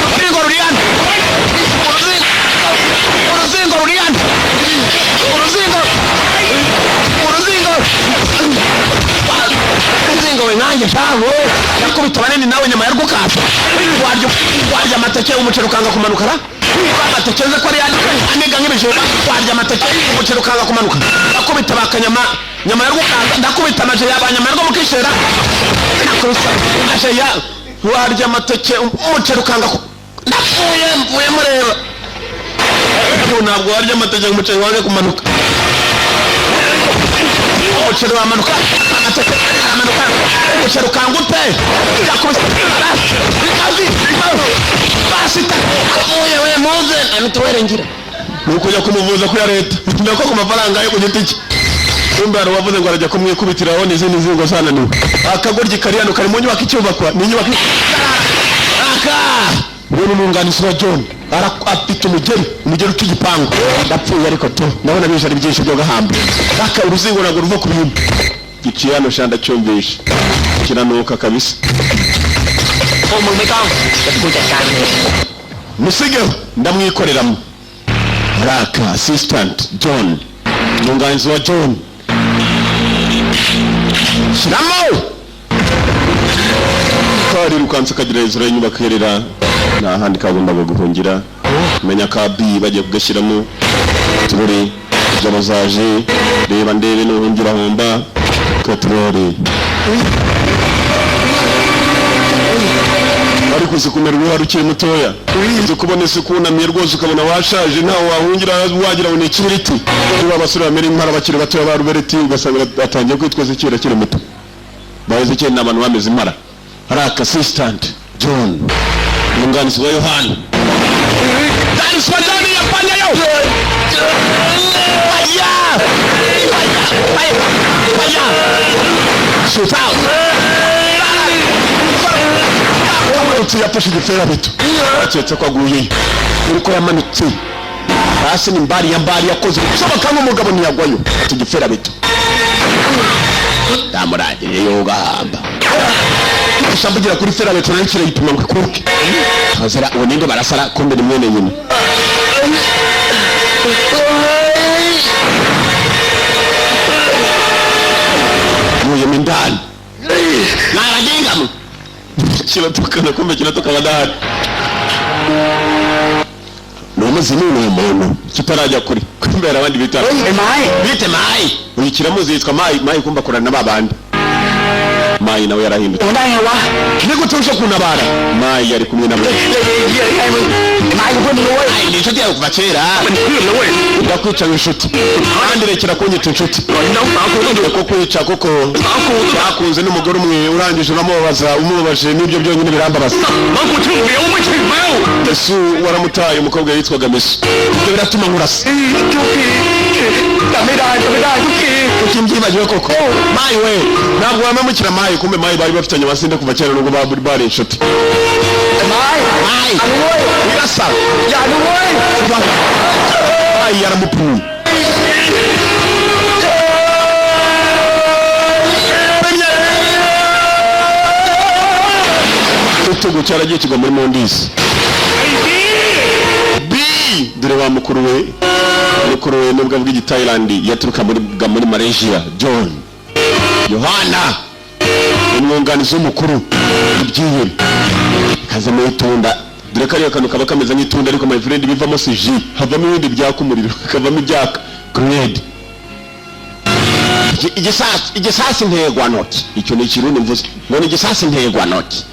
uruzingo ruri hano, uruzingo, uruzingo ruri hano, uruzingo, uruzingo, uruzingo we. Nkanjye shaho yakubita banini nawe nyuma ya rwukasa. Warya, warya amateke, umuceri ukanga kumanuka ra. Amateke nze ko ari aniga nk'ibijumba. Warya amateke, umuceri ukanga kumanuka. Ndakubita bakanyama nyama ya rwukasa, ndakubita amaje yaba nyama ya rwamukishera, ndakubita amaje ya. Warya amateke, umuceri ukanga ku, ndapfuye, mvuye mureba. Ubu ntabwo warya amateke umuceri wange kumanuka. Umuceri wamanuka, amateke aramanuka, umuceri ukanga ute? Yakubise basita, apfuye we. Muze na mituweli ngira ni ukujya kumuvuza kuri leta, nako ku mafaranga yo ku giti cye. Kumbe hari uwavuze ngo arajya kumwikubitiraho n'izindi nzingo zananiwe. Akagoryi kari hano, kari mu nyubako icyubakwa, ni inyubako aka. Uwo ni umwunganizi wa John. Afite umugeri, umugeri uca igipangu. Ndapfuye, ariko tu ndabona bije ari byinshi byo gahamba aka. Uruzingo ntabwo ruva ku bintu giciye hano sha, ndacyumvisha kiranuka kabisa. พวกมึงไม่ต้องเดี๋ยวกูจัดการเอง Musigeho, ndamwikoreramo. Raka assistant John, umwunganizi wa John, shyiramo karirukanse kagira hejuru y'inyubako iherera nta handi kagombaga guhungira. Menya ka B bagiye kugashyiramo. Turore ingabo zaje, reba ndebe nuhungira homba katurore. Ariko uzi kumera uruhare ukiri mutoya, uzi kubona isuku wunamye rwose, ukabona washaje, ntawe wahungira, wagira ngo ni ikibiriti. Niba abasore bamera impara bakiri batoya ba rubereti, ugasanga batangiye kwitwa Ezekiyeli akiri muto. Ba Ezekiyeli ni abantu bameze impara. Hari assistant John, umwunganizi wa Yohana. Daniswa John yapanyayo. Fire! Fire! Fire! Shoot out! Yamanutse, yafashe igiferabeto, aketse ko aguye uko yamanutse hasi ni mbari ya mbari, yakoze ibishoboka nk'umugabo ntiyagwayo. Ati igiferabeto ndamurangiriye yogahamba gusa mvugira kuri ferabeto nayo kirayipima ngo ikuke hazara. Uwo ninde barasara? Kumbe ni mwene nyina. Nguyemo indani mwabagengamo, kiratukana, kumbe kiratukana ndahari. Ni umuzimu, ni umuntu kitarajya kure. Kumbe hari abandi bita ไอ้ไม้ bite Mayi. Uyu kiramuzi, yitwa Mayi. Mayi kumbe akorana na babandi. Mayi nawe yarahindutse. โอ้ได้ไงวะ Ni gute uje kuntabara? Mayi yari kumwe na เฮ้ยเฮ้ยไอ้มึงไอ้ไม้กูเพื่อนมึงเว้ย Mayi ni inshuti yawe kuva kera. เป็นเพื่อนนะเว้ย Ndakwica inshuti kandi rekera kunyita inshuti น้องสาวกูต้องอยู่ ko kwica kuko สาวกูต้อง bakunze n'umugore umwe, urangije uramubabaza, umubabaje n'ibyo byonyine birambabaza. น้องกูชื่อเหมียวไม่ใช่แมว Mesu waramutaye, umukobwa yitwaga Mesu, ibyo biratuma nkurasa. ทุกทีจำไม่ได้จำไม่ได้ทุกที Kuki mbyibagiwe koko? Mayi we, ntabwo wamemukira Mayi. Kumbe Mayi bari bafitanye amasinde kuva kera nubwo bari bari inshuti. ไอ้ไม้ Mayi อย่านะเว้ย wirasa. อย่านะเว้ย Mayi yaramupimye. Igitugu cyaragiye kigwa muri mondisi B. Dore wa mukuru we, mukuru we nubwo avuga igitayilandi yaturuka muri bwa muri Malaysia. John Yohana, umwunganizi w'umukuru, ibyihebe kazamo itunda. Dore kariya kantu kaba kameze nk'itunda, ariko my friend, bivamo si jus, havamo ibindi byaka umuriro, hakavamo ibyaka grenade. Igisasi, igisasi ntegwa ntoki. Icyo ni ikirundi mvuze ngo ni igisasi ntegwa ntoki.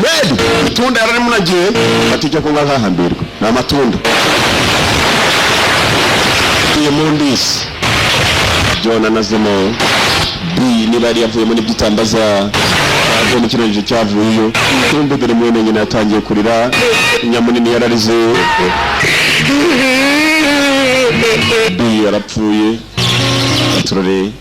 Grenade itunda yararimunagiye, ati icyo kunywa nkahambirwa ni amatunda. Tuye mu ndisi John anazemo B niba yari yavuyemo n'ibyitambaza avuye mu kirangije cyavuyeyo. Kumbe dore mwene nyina yatangiye kurira, nyamunini yararize. B yarapfuye aturore.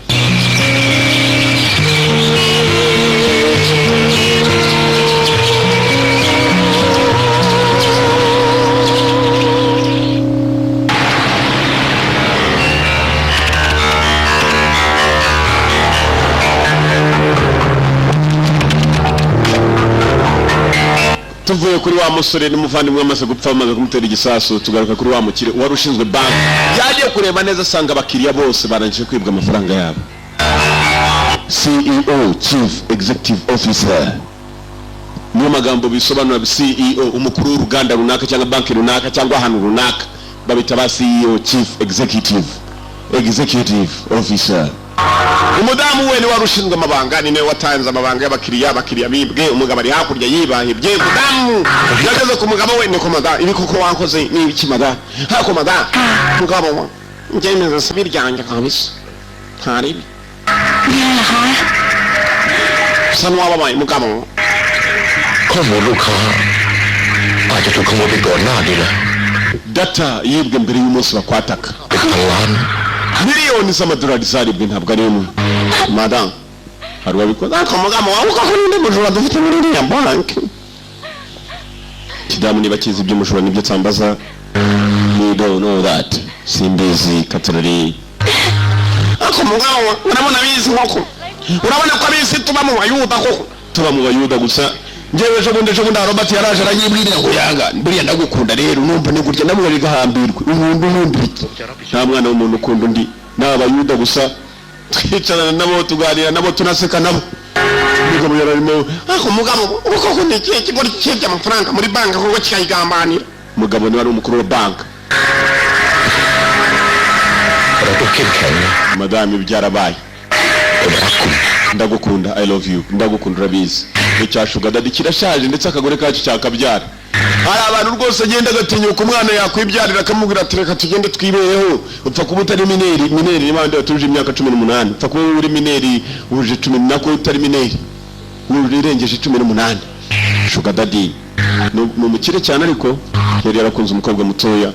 Tuvuye kuri wa musore n'umuvandimwe wamaze gupfa, bamaze kumutera igisasu, tugaruka kuri wa mukire wari ushinzwe banki. Yagiye kureba neza, asanga abakiriya bose barangije kwibwa amafaranga yabo. CEO, Chief Executive Officer, niyo magambo bisobanura. CEO, umukuru w'uruganda runaka cyangwa banki runaka cyangwa ahantu runaka, babita ba CEO, Chief Executive Officer. Umudamu we niwe wari ushinzwe amabanga, ni nawe watanze amabanga y'abakiriya. Abakiriya bibwe, umugabo ari hakurya yibahibye. Umudamu yageze ku mugabo we: "Niko mada, ibi koko wakoze ni ibiki mada?" "Hako mada, mugabo wa njyemeza sibi ryanjye kabisa, ntaribi." มีอะไรเหรอคะ Usa n'uwababaye mugabo. ข้อมูลลูกค้า อาจจะถูกขโมยไปก่อนหน้านี้แล้ว Data yibwe mbere y'umunsi bakwataka. เป็นพันล้าน Miliyoni z'amadolari zaribwe, ntabwo ari imwe madamu, hari uwabikoze. Ariko mugabo wawe, koko ninde mujura dufite muri iriya banki? Kidamu niba kizi iby'umujura nibyo tsambaza. We don't know that, simbizi katorori. Ariko mugabo, urabona abizi koko, urabona ko abizi tuba mu Bayuda koko, tuba mu Bayuda gusa. Njyewe ejo bundi Robert yaraje aranyibwirira ngo yanga buriya ndagukunda rero, numva ni gutya namwe bigahambirwa ubundi ubundi iki, nta mwana w'umuntu ukunda undi, ni Abayuda gusa twicarana nabo, tuganira nabo, tunaseka nabo. Umugabo yararimo: "Ariko mugabo, ubu koko ni ikihe kigo cyibye amafaranga muri banki koko kikayigambanira?" Umugabo niwe ari umukuru wa banki. เราต้องเข้มแข็งนะ Madame, byarabaye. ผมรักคุณ Ndagukunda, I love you, ndagukunda urabizi. Icya sugar daddy kirashaje, ndetse akagore kacyo cyakabyara. Hari abantu rwose agenda agatinyuka umwana yakwibyarira, akamubwira ati: "Reka tugende twibereho." Upfa kuba utari mineur. Mineur ni bande batuje imyaka 18. Upfa kuba uri mineur, wuje cumi nako utari mineur, wuje irengeje 18. Sugar daddy ni umukire cyane, ariko yari yarakunze umukobwa mutoya,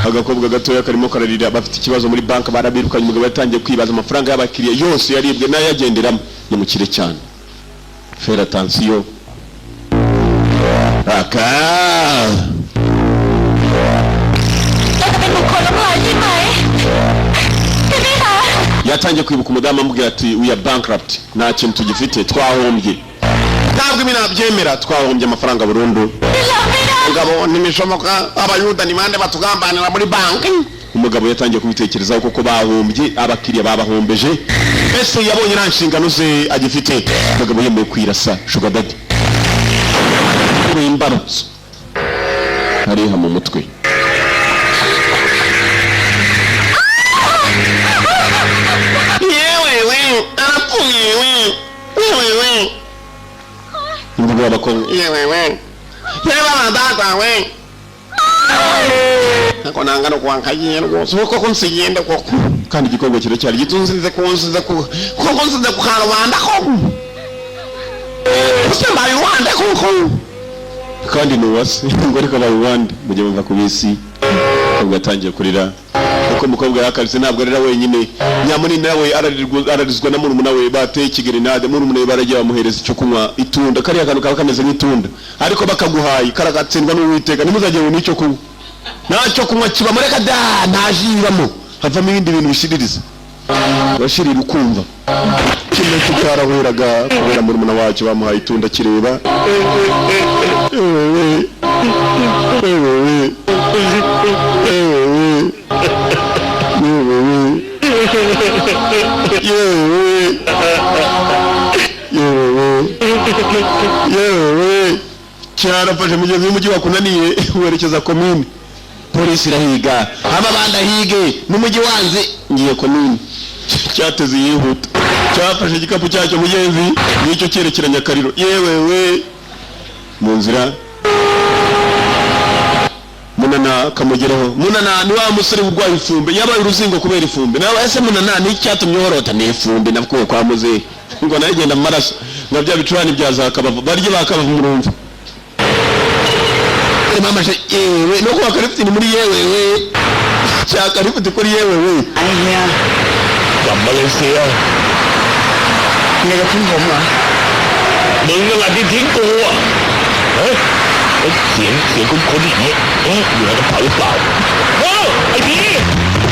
agakobwa gatoya karimo kararira. Bafite ikibazo muri banki, barabirukanye. Umugabo yatangiye kwibaza amafaranga y'abakiriya yose yaribwe n'ayagenderamo. Ni umukire cyane, faire attention aka. เราจะเป็นบุคคลล้มละลายใช่ไหมใช่ไหมคะ Yatangiye kwibuka umudamu amubwira ati: "We are bankrupt, nta kintu tugifite, twahombye." Ntabwo ibi nabyemera, twahombye amafaranga burundu. เราไม่ได้ Mugabo, ntibishoboka, Abayuda ni bande batugambanira muri banki? Umugabo yatangiye kubitekerezaho kuko bahombye, abakiriya babahombeje. Ese yabonye nta nshingano ze agifite? Umugabo yemeye kwirasa. Sugar daddy w'imbarutso hariha mu mutwe. Yewe we, arapfuye we, yewe we, imvugo y'abakobwa, yewe we, yewe data we. Ako nanga no kwankayiye rwose koko, nsigende koko, kandi igikorwa kiracyari gito. Nsize ku nsize ku koko, nsize ku karubanda koko, ese mbaye uwande koko? Kandi ni uwase ngo ariko abaye uwande mujye muva ku bisi. Umukobwa yatangiye kurira kuko umukobwa yakaritse, ntabwo arira wenyine. Nyamunini nawe ararizwa na murumuna we bateye ikigerenade. Murumuna we baragiye bamuhereza icyo kunywa, itunda, kariya kantu kaba kameze nk'itunda ariko bakaguhaye karagatsindwa n'Uwiteka. Ntimuzagire ngo n'icyo kunywa, ntacyo kunywa kibamo, reka da, nta ji ibamo, havamo ibindi bintu bishiririza, urashirira ukumva kimwe cyo cyarahuraga kubera murumuna wacyo bamuhaye itunda kireba. Ewewe, ewewe, ewewe, yewewe, yewewe, yewewe, yewewe, cyarafashe. Mugenzi w'umujyi wakunaniye werekeza komine, polisi irahiga, amabanda ahige n'umujyi wanze, ngiye komine. Cyateze yihuta, cyafashe igikapu cyacyo mugenzi, nicyo cyerekeranya akariro. Yewe we, mu nzira Munana kamugeraho. Munana ni wa musore urwaye ifumbi, yabaye uruzingo kubera ifumbi. Nawe ese Munana, ni icyatumye uhorota? Ni ifumbi nakuye kwa muzehe, ngo nayo igenda mu maraso nka bya bicurane bya za kabavu barye bakabavu. Murumva mama yewe no kuba karifiti ni muri yewe we cya karifiti kuri yewe we. ไอ้เฮีย กลับมาเลเซีย เฮียจะทิ้งผมเหรอ มึงนั่นแหละที่ทิ้งกูอะเฮ้ยเฮ้ยเสียงเสียงคุ้นๆเอ๊ะเอ๊ะอยู่ในกระเป๋าหรือเปล่าเฮ้ยไอ้พี่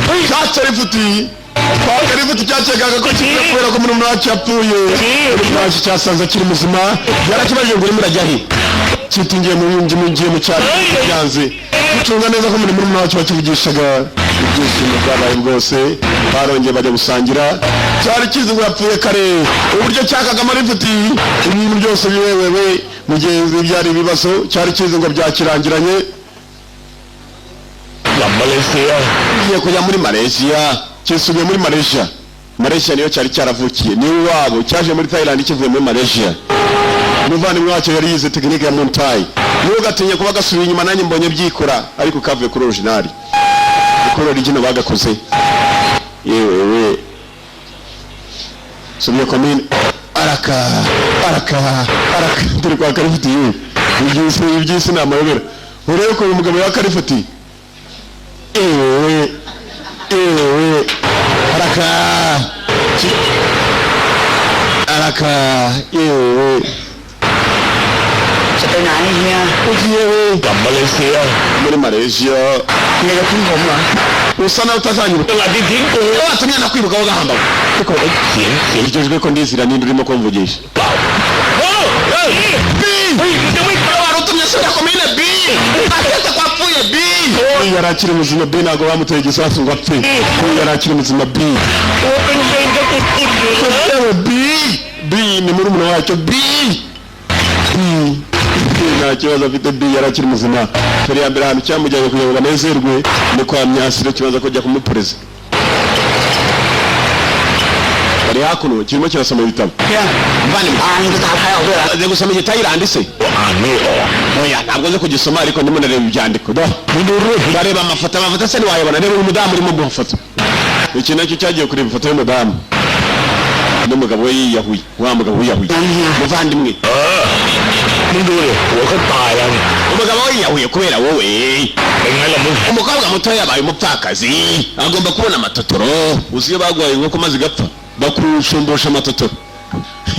เฮ้ย Cya karifiti kwa karifiti cyakekaga ko kigiye kubera ko murumuna wacu yapfuye, murumuna wacu cyasanze akiri muzima. Yarakibajije ngo urimo urajya he? Kitingiye mu bindi, mugiye mu cyaro byanze. Gucunga neza ko muri murumuna wacu bakivugishaga, ibyishimo byabaye bwose. Barongeye bajya gusangira. Cyari kizi ngo yapfuye kare, uburyo cyakaga muri mfuti ibintu byose biwewewe. Mugenzi byari ibibazo, cyari kizi ngo byakirangiranye. กลับมาเลเซีย Kigiye kujya muri Malaysia, kisubiye muri Malaysia. Malaysia niyo cyari cyaravukiye, ni iwabo. Cyaje muri Thailand kivuye muri Malaysia. Umuvandimwe wacyo yari yize tekinike ya Muay Thai, ntugatinye kuba gasubiye inyuma. Nanjye mbonye byikora, ariko kavuye kuri original, kuri original bagakoze. Yewe we, subiye komine, araka araka araka. Dore kwa Karifiti yewe, iby'isi iby'isi ni amayobera. Urebe ko uyu mugabo ya Karifiti, ewe ewe, araka araka, yewe. จะไปไหนเฮีย Ugiye we? กลับมาเลเซีย Muri Malaysia. เฮียจะทิ้งผมเหรอ Usa nawe utazanyibuka. ตลาดที่ทิ้งกู Watumye nakwibuka gahamba. เสียงเสียง Iryo jwi ko ndizira, ninde urimo kumvugisha? เปล่าเฮ้ยเฮ้ย B. เฮ้ยมึงจะไม่ตาย Wari utumye nsubira komine B, aketse ko apfuye. B yari akiri muzima. B ntabwo bamuteye igisasu ngo apfe. B yari akiri muzima. B. ตัวเป็นเป็นกระตุกตุ่นอยู่เลย Yewe, B, B ni murumuna wacyo. B, B, B nta kibazo afite. B yari akiri muzima. Feri ya mbere, ahantu cyamujyanye kugira ngo banezerwe ni kwa Myasiro, kibaza kujya kumupereza. Bari hakuno, kirimo kirasoma ibitabo. เฮีย Muvandimwe. อ่านภาษาไทยออกด้วยเหรอ Azi gusoma igitayilandi se? อ่านไม่ออก Oya, ntabwo nzi kugisoma, ariko ndimo ndareba ibyandiko do. Ndareba amafoto. Amafoto se ntiwayabona? Reba uyu mudamu urimo mu mafoto. Iki nacyo cyagiye kureba ifoto y'umudamu n'umugabo we yiyahuye, wa mugabo wiyahuye, muvandimwe. เออมึงดูดิหัวเขาตายแล้วเนี่ย Umugabo we yiyahuye kubera wowe. เป็นไงล่ะมึง Umukobwa muto yabaye umupfakazi, agomba kubona amatotoro. Uzi iyo baguhaye inkoko maze igapfa, bakushumbusha amatotoro.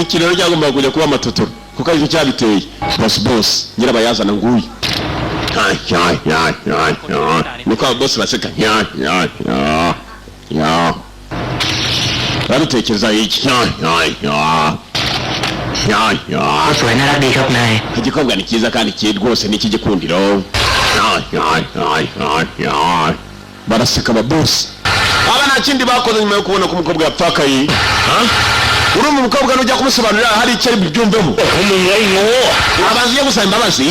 Iki rero cyagombaga kujya kuba amatotoro kuko aricyo cyabiteye. Bosi, bosi, nyirabayazana nguyu. Ya ya ya ya, niko aba bosi baseka. Ya ya ya ya, babitekereza iki? Ya ya ya ya ya. สวยน่ารักดีครับนาย Igikobwa ni cyiza kandi kiri rwose ni icy'igikundiro. Ya ya ya ya ya, baraseka aba bosi. Aba nta kindi bakoze nyuma yo kubona ko umukobwa yapfakaye. Urumva umukobwa nujya kumusobanurira hari icyo ari bubyumveho? ของมึงไอ้โง่ Abanza ujye gusaba imbabazi.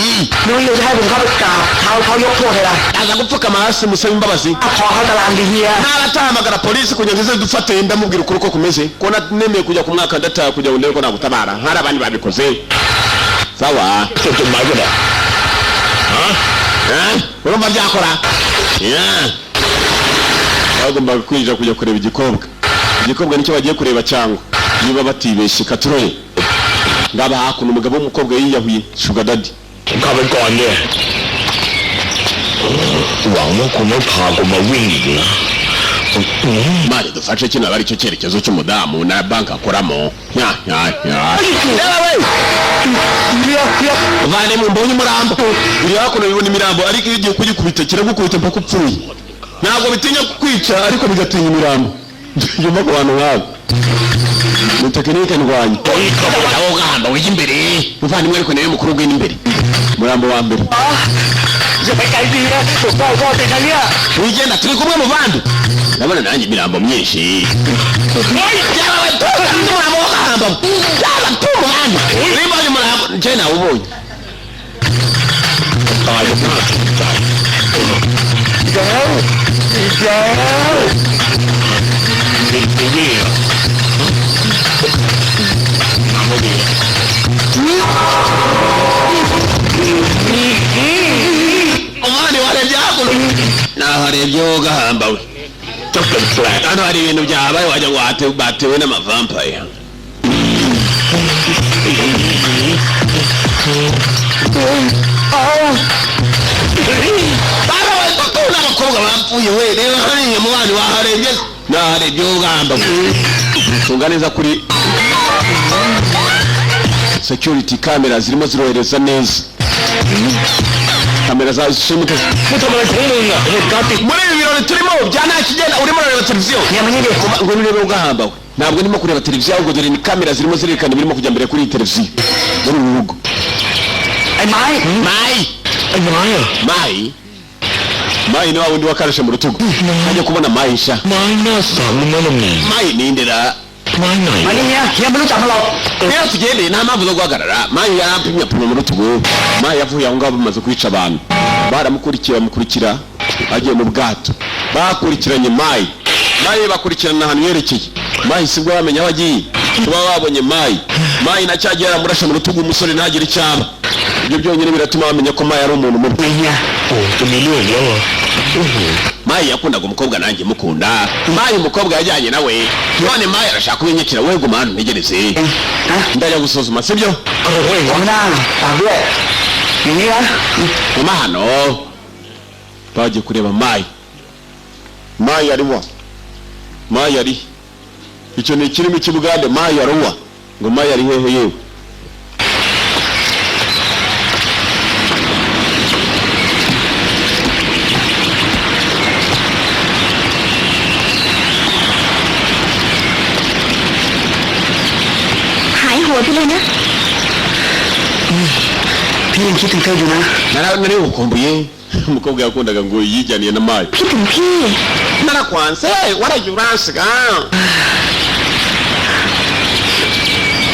นู้นจะให้ผมเข้าไปกราบเท้าเขายกโทษเลยล่ะ Aza gupfukama hasi musabe imbabazi. คอเขาตารางดีเฮีย Ntabatahamagara polisi kugira ngo ize dufate, ndamubwira ukuri uko kumeze, ko nemeye kujya ku mwaka ndataha kugira ngo ndebe ko nagutabara. Hari abandi babikoze, sawa? จดจดหมายกันอ่ะฮะ Eh? Urumva byakora? Yeah. Bagombaga kwinjira kujya kureba igikobwa. Igikobwa nicyo bagiye kureba, cyangwa niba batibeshye katurore. Ngaba hakuno umugabo w'umukobwa yiyahuye, sugar daddy. ผมเข้าไปก่อนเนี่ยหวังว่าคุณไม่พากูมาวิ่งอีกนะ Mani dufashe kino, aba aricyo cyerekezo cy'umudamu na banki akoramo. Nya nya nya. Reba we, vane mu mbonye umurambo uri hakuno. Bibona imirambo, ariko iyo ugiye kugikubita kiragukubita mpaka upfuye. Ntabwo bitinya kukwica, ariko bigatinya imirambo. Yumva ku bantu nk'abo ni tekinike ndwanya nawo ugahamba ujya imbere, muvandimwe. Ariko nawe mukuru ugwina imbere, umurambo wa mbere. อย่าไปไกลดีนะผมพ่อพ่อติดนะเนี่ย Wigenda, turi kumwe muvandi. Ndabona nanjye imirambo myinshi. Yaba we, umurambo wo gahamba, yaba tu muvandi, nimba uyu murambo njye nawubonye. ตายก็น่าสนใจ แล้วอีกแล้ว นี่ไปวิ่งเหรอทำไม่ดี Umwana warebye hakuno, naharebye wo gahamba we. จะเป็นแปลก Hano hari ibintu byabaye, wagira ngo batewe n'amavampire. Baba we, kuko n'abakobwa bapfuye we. Reba hariya mubana, waharebye? Naharebye wo gahamba we. Cunga neza kuri security camera, zirimo zirohereza neza kamera za zishimuka. มึงทำอะไรของมึงอ่ะเหตุการณ์ติด Muri ibi birori turimo bya nta kigenda, urimo urareba televiziyo? Ngo urebe ugahamba we. Ntabwo ndimo kureba televiziyo, ahubwo dore ni kamera zirimo zirerekana ibirimo kujya mbere kuri iyi televiziyo muri uru rugo. ไอ้ไม้ Mayi. ไอ้ไม้อะ Mayi, Mayi ni wa wundi wakarashe mu rutugu, ajya kubona Mayi sha. ไม้หน้าสามนั่นน่ะนี่ Mayi nindera. ไม้ไหน มานี่เฮียเฮียไม่รู้จักมันหรอก Rero tugende, nta mpamvu zo guhagarara. Mayi yarampimye, apima mu rutugu. Mayi yavuye aho ngaho bamaze kwica abantu, baramukurikiye, bamukurikira agiye mu bwato, bakurikiranye Mayi. Mayi bakurikirana ahantu yerekeye. Mayi sibwo bamenya aho agiye, kuba babonye Mayi. Mayi na cyagiye yaramurashe mu rutugu, umusore ntagire icyo aba. Ibyo byonyine biratuma bamenya ko Mayi ari umuntu mubi. ไงเฮีย โอ้จะมีเรื่องอีกแล้วเหรอโอ้โห Mayi yakundaga umukobwa, nanjye mukunda Mayi. Umukobwa yajyanye nawe, none Mayi arashaka kubinyikira. We guma hano ntegereze. เองนะ Ndajya gusuzuma, sibyo? อะไรวะ ผมไม่ได้ฝากด้วยอย่างนี้นะ Guma hano. Bagiye kureba Mayi. Mayi ariwa, Mayi ari icyo ni ikirimi cy'Ubugande. Mayi aruwa ngo Mayi ari hehe? Yewe, หายหัวไปเลยนะ พี่ยังคิดถึงเธออยู่นะ Nari ngukumbuye. Umukobwa yakundaga ngo yijyaniye na Mayi. คิดถึงพี่ Narakwanse, waragiye uransiga.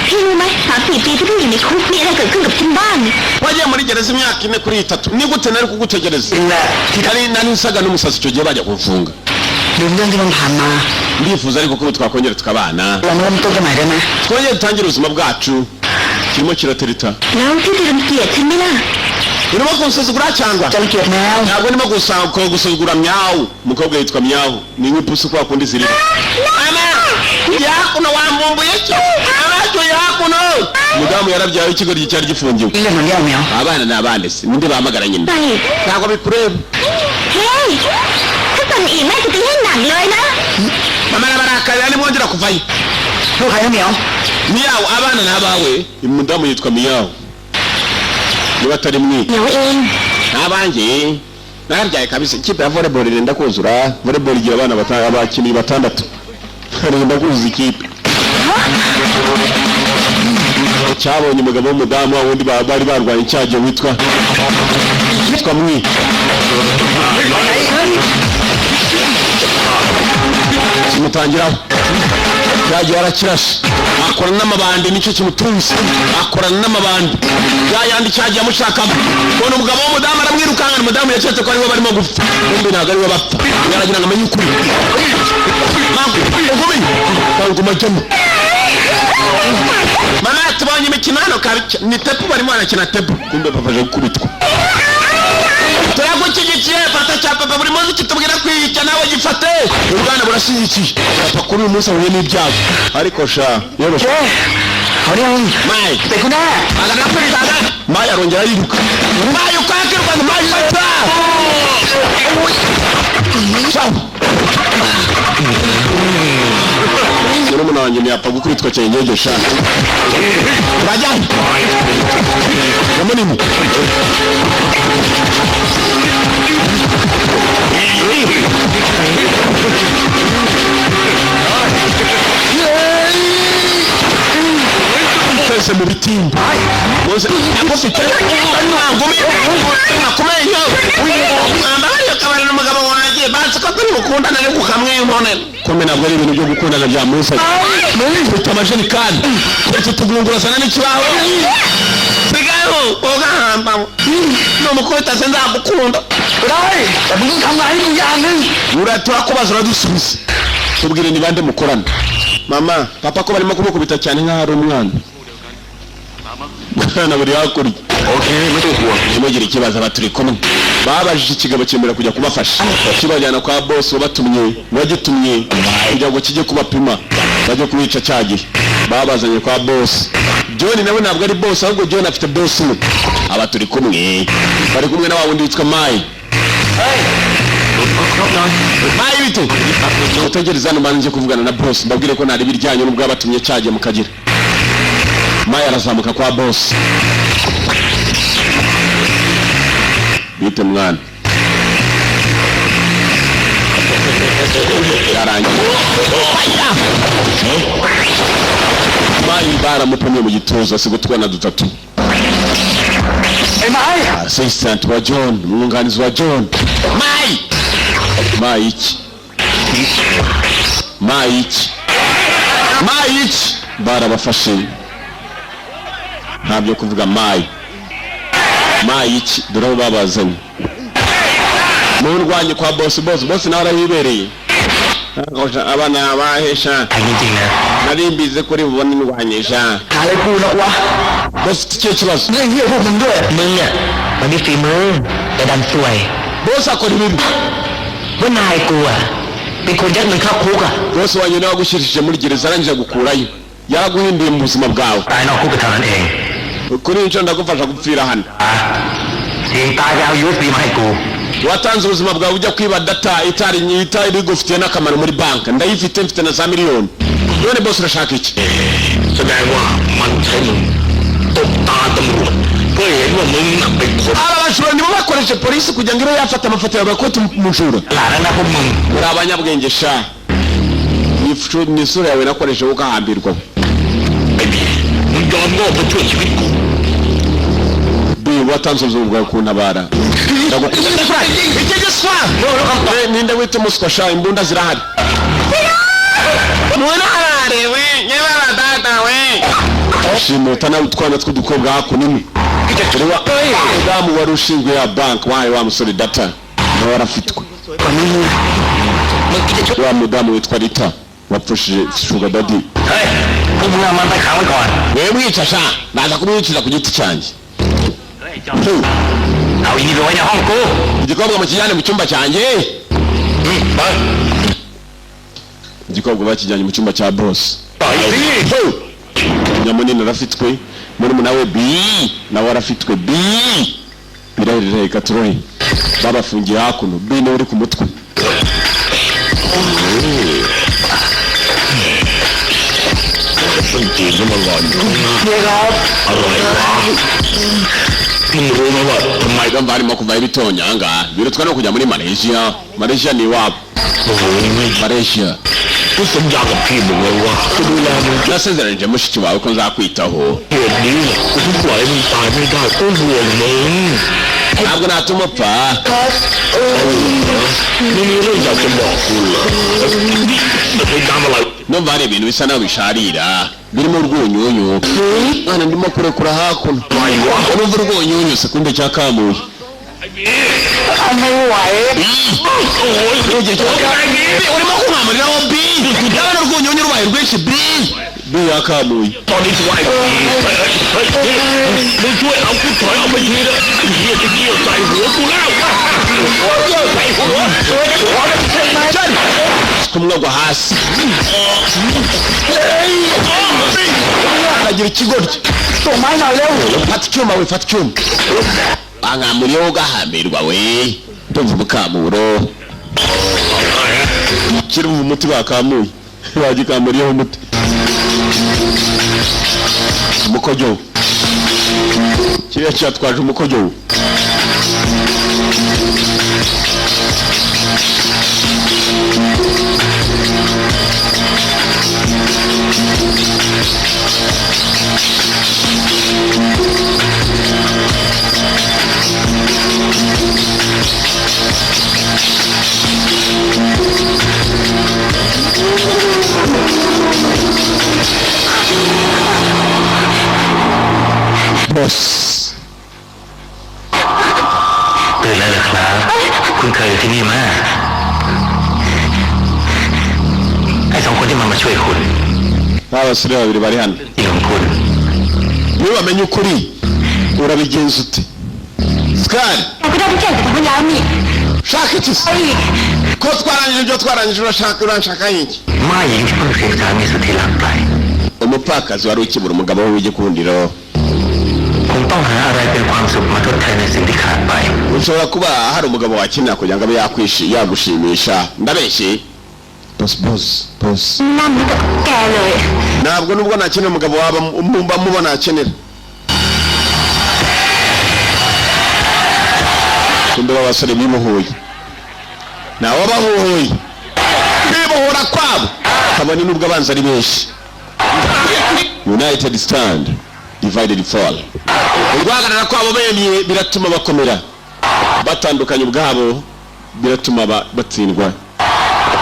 พี่รู้ไหมสามสี่ปีที่พี่อยู่ในคุกมีอะไรเกิดขึ้นกับฉันบ้าง Wagiye muri gereza imyaka 4 kuri 3, ni gute nari kugutegereza? จริงแหละที่ Nari nsaga n'umusazi icyo gihe bajya kumfunga. ลืมเรื่องที่มันผ่านมา Ndifuza ariko ko twakongera tukabana, เราเริ่มต้นกันใหม่ได้ไหม twongere dutangire ubuzima bwacu. Kirimo kiratereta. แล้วพี่จะรังเกียจฉันไหมล่ะ Urimo kunsuzugura cyangwa? จะรังเกียจแมว Ntabwo ndimo gusuzugura Myawu. Umukobwa yitwa Myawu, ni nk'ipusi kwa kundi zirira. Mama yakuno wambumbuye cyo abacyo yakuno. Umudamu yarabyaye, ikigoryi cyari gifungiwe. เรื่องมันแย่แมว Abana ni abana se ninde bahamagara nyina? ไป Ntabwo bikureba. เฮ้ย ถ้าตอนอีกแม่จะตีให้หนักเลยนะ Mama arabarakarira nimwongera kuvayo. ลูกใครนะเหมียว Miyawu, abana ni abawe. Umudamu yitwa Miyawu, niba atari mwi. เดี๋ยวเอง N'abanjye narabyaye kabisa. Ikipe ya volleyball irenda kuzura. Volleyball igira abana abakinnyi batandatu, irenda kuzuza ikipe. Cyabonye umugabo w'umudamu wa wundi bari barwanye cyagiye witwa mwi. Kimutangiraho cyagiye, arakirashe, akorana n'amabandi, nicyo kimutunze, akorana n'amabandi ya yandi cyagiye amushakamo. Ubona umugabo w'umudamu aramwirukankana. Umudamu yaketse ko ariwe barimo gupfa, kumbe ntabwo ariwe bapfa, yaragira ngo amenye ukuri. Ugumi kanguma jyamo. Mama, tubonye imikino hano ni tepu, barimo barakina tepu, kumbe papa aje gukubitwa. Turagushyigikiye, fata cya papa, buri munsi kitubwira kwica, nawe gifate. Ubwana burashyigikiye papa, kuri uyu munsi ahuye n'ibyago ariko sha yewe. เจ๊เขาเนี่ยมึง Mayi. เตะกูแน่ Mayi arongera ariruka. Mayi ukakirwa, Mayi fata. Ciao. Murumuna wanjye ntiyapfa gukubitwa cyane ngenge sha. Turajya. Ni munini. Twese mu bitimba. Bose agufite ngumi akumenyo. Ambaye kabari n'umugabo wanjye bazi ko turi bukundana ariko ukamwibonera. Kome ntabwo ari ibintu byo gukundana bya Musa. Ufite amajerekani. Ufite utugungurasana n'ikibaho. Sigaho ugahamba. Numukubita sinzagukunda. ได้แต่มึงต้องทำงานให้กูอย่างหนึ่ง Turakubaza uradusubiza. Tubwire ni bande mukorana. Mama, papa ko barimo kumukubita cyane nk'aho ari umwana. Mwana buri hakurya. โอเค ไม่ต้องห่วง Ntimugire ikibazo, aba turi kumwe. Babajije ikigabo cyemera kujya kubafasha, kibajyana kwa boss wabatumye, wagitumye kugira ngo kijye kubapima bajye kubica. Cya gihe babazanye kwa boss John, nawe ntabwo ari boss, ahubwo John afite boss umwe. Aba turi kumwe, bari kumwe na wa wundi witwa Mayi. Mayi, bite? Utegereza hano mbanze kuvugana na boss, mbabwire ko nari biryanyu nubwo yabatumye cyagiye mukagira. Mayi arazamuka kwa boss. Bite mwana? Yarangiye. Mayi baramupimye mu gituza, asiga utwana dutatu. ไอ้ไม้ Assistant wa John, umwunganizi wa John. Mai mai iki, mai iki, mai iki? Barabafashe, nta byo kuvuga. Mai mai iki? Dore aho babazanye mu ndwanyi kwa boss. Boss, boss nawe arahibereye. Abana bahesha. แทงจริงๆนะ Nari mbizi kuri bubone indwanyisha. หาอะไรกูนะวะ Boss, ufite ikihe kibazo? เรื่องเหี้ยพวกมึงด้วย มึงอ่ะมันมีฝีมือแต่ดันซวย Boss akora ibibi. ว่านายกูอ่ะเป็นคนยัดเงินเข้าคุกอ่ะ Boss wanjye nawe wagushyirishije muri gereza, arangije gukurayo, yaraguhinduye mu buzima bwawe. ตายนอกคุกก็เท่านั้นเอง Kuri iyi nshuro ndagufasha gupfira hano. อ่ะเสี่ยงตายไปเอา USB มาให้กู Watanze ubuzima bwawe ujya kwiba data itari itari igufitiye n'akamaro muri banki. Ndayifite, mfite na za miliyoni. None boss, urashaka iki? แสดงว่ามันใช้มึงตบตาตำรวจเพื่อเห็นว่ามึงน่ะเป็นคน Aba bajura nibo bakoreshe polisi kugira ngo ibe yafata amafoto yawe bakwite umujura. หลานแล้วนะพวกมึง Muri abanyabwenge sha. Ni isura yawe nakoresheje ukahambirwa. ไอ้บีมึงยอมโง่เพื่อช่วยชีวิตกู Bi, watanze ubuzima bwawe kuntabara. Iki giswa ninde wita umuswa sha? Imbunda zirahari. Murarare we, nyabara data we. Shimuta nawe utwana tw'udukobwa hakuno. Wa mudamu wari ushinzwe ya bank wahaye wa musore data nawe arafitwe. กว่านี้มึงมึงคิดจะช่วย Wa mudamu witwa Rita wapfushije sugar daddy. เฮ้ยพวกมึงเอามันไปขังไว้ก่อน Wewe mwica sha, naza kumwiciza ku giti cyanjye. เฮ้ยจอมเอาอีนี่ไปไว้ในห้องกู Igikobwa mukijyane mu cyumba cyanjye. อืมไป Igikobwa bakijyanye mu cyumba cya boss. ไปสิ Nyamunini arafitwe, murumuna we B nawe arafitwe. B birahirira reka turore. Babafungiye hakuno, B niwe uri ku mutwe. มันจีนก็มาหลอนอยู่ข้างหน้า เฮียครับ อะไรวะมึงรู้ไหมว่าทำไม Ndumva harimo kuvaho ibitonyanga, birutwa no kujya muri Malaysia. Malaysia ni iwabo. โอ้โหไม่ Malaysia. กูสัญญากับพี่มึงไว้ว่าจะดูแลมึง Nasezeranije mushiki wawe ko nzakwitaho. เหตุนี้น่ะกูถึงปล่อยให้มึงตายไม่ได้กูห่วงมึง Ntabwo natuma upfa. นี่มีเรื่องอยากจะบอกกูเหรอนี่มันเป็นน้ำอะไร Numva hari ibintu bisa naho bisharira birimo urwunyunyu. Mwana, ndimo kurekura hakuno. Urumva urwunyunyu sekunde cyakamuye. ไม่ไหว โอ้ย Urimo kunkamuriraho B. Ndabona urwunyunyu rubaye rwinshi. B, B yakamuye. ตอนนี้สบายดีเฮ้ยเฮ้ยเฮ้ยมึงช่วยเอากูถอยออกไปทีนะไอ้เหี้ยจะเกี่ยวใส่หัวกูแล้วเกี่ยวใส่หัว Kumwe agwa hasi akagira ikigoryi. ส่งไม้หน่อยเร็ว Fata icyuma we, fata icyuma. Bankamuriyeho ugahambirwa we. Ndumva umukamuro kirumva umuti bakamuye, bagikamuriyeho umuti. Umukojo kiriya cyatwaje umukojo. Boss. ตื่นแล้วเหรอครับ คุณเคยอยู่ที่นี่มาไอ้สองคนที่มามาช่วยคุณ Abasore babiri bari hano. จริงของคุณ Nibamenya ukuri urabigenza ute, Sikari? เราก็ได้ทุกอย่างจากคุณแล้วนี่ Shaka iki se? เอาอีก Ko twarangije ibyo twarangije, urashaka uranshaka iki? ม่าหญิงที่เพิ่งเสียสามีสุดที่รักไป Umupfakazi wari ukibura umugabo we w'igikundiro. คงต้องหาอะไรเป็นความสุขมาทดแทนในสิ่งที่ขาดไป Ushobora kuba hari umugabo wakenera kugira ngo abe yakwishi yagushimisha. Ndabeshye, boss? Boss, boss. หน้าเหมือนกับแกเลย Ntabwo nubwo nakenera umugabo waba mumba muba nakenera. Kumbe b'abasore bimuhuye nawe bahuhuye kwibohora kwabo, kabone nubwo abanzi ari benshi. United stand, divided fall. Uguhagarara kwabo bemye biratuma bakomera, batandukanye ubwabo biratuma batsindwa.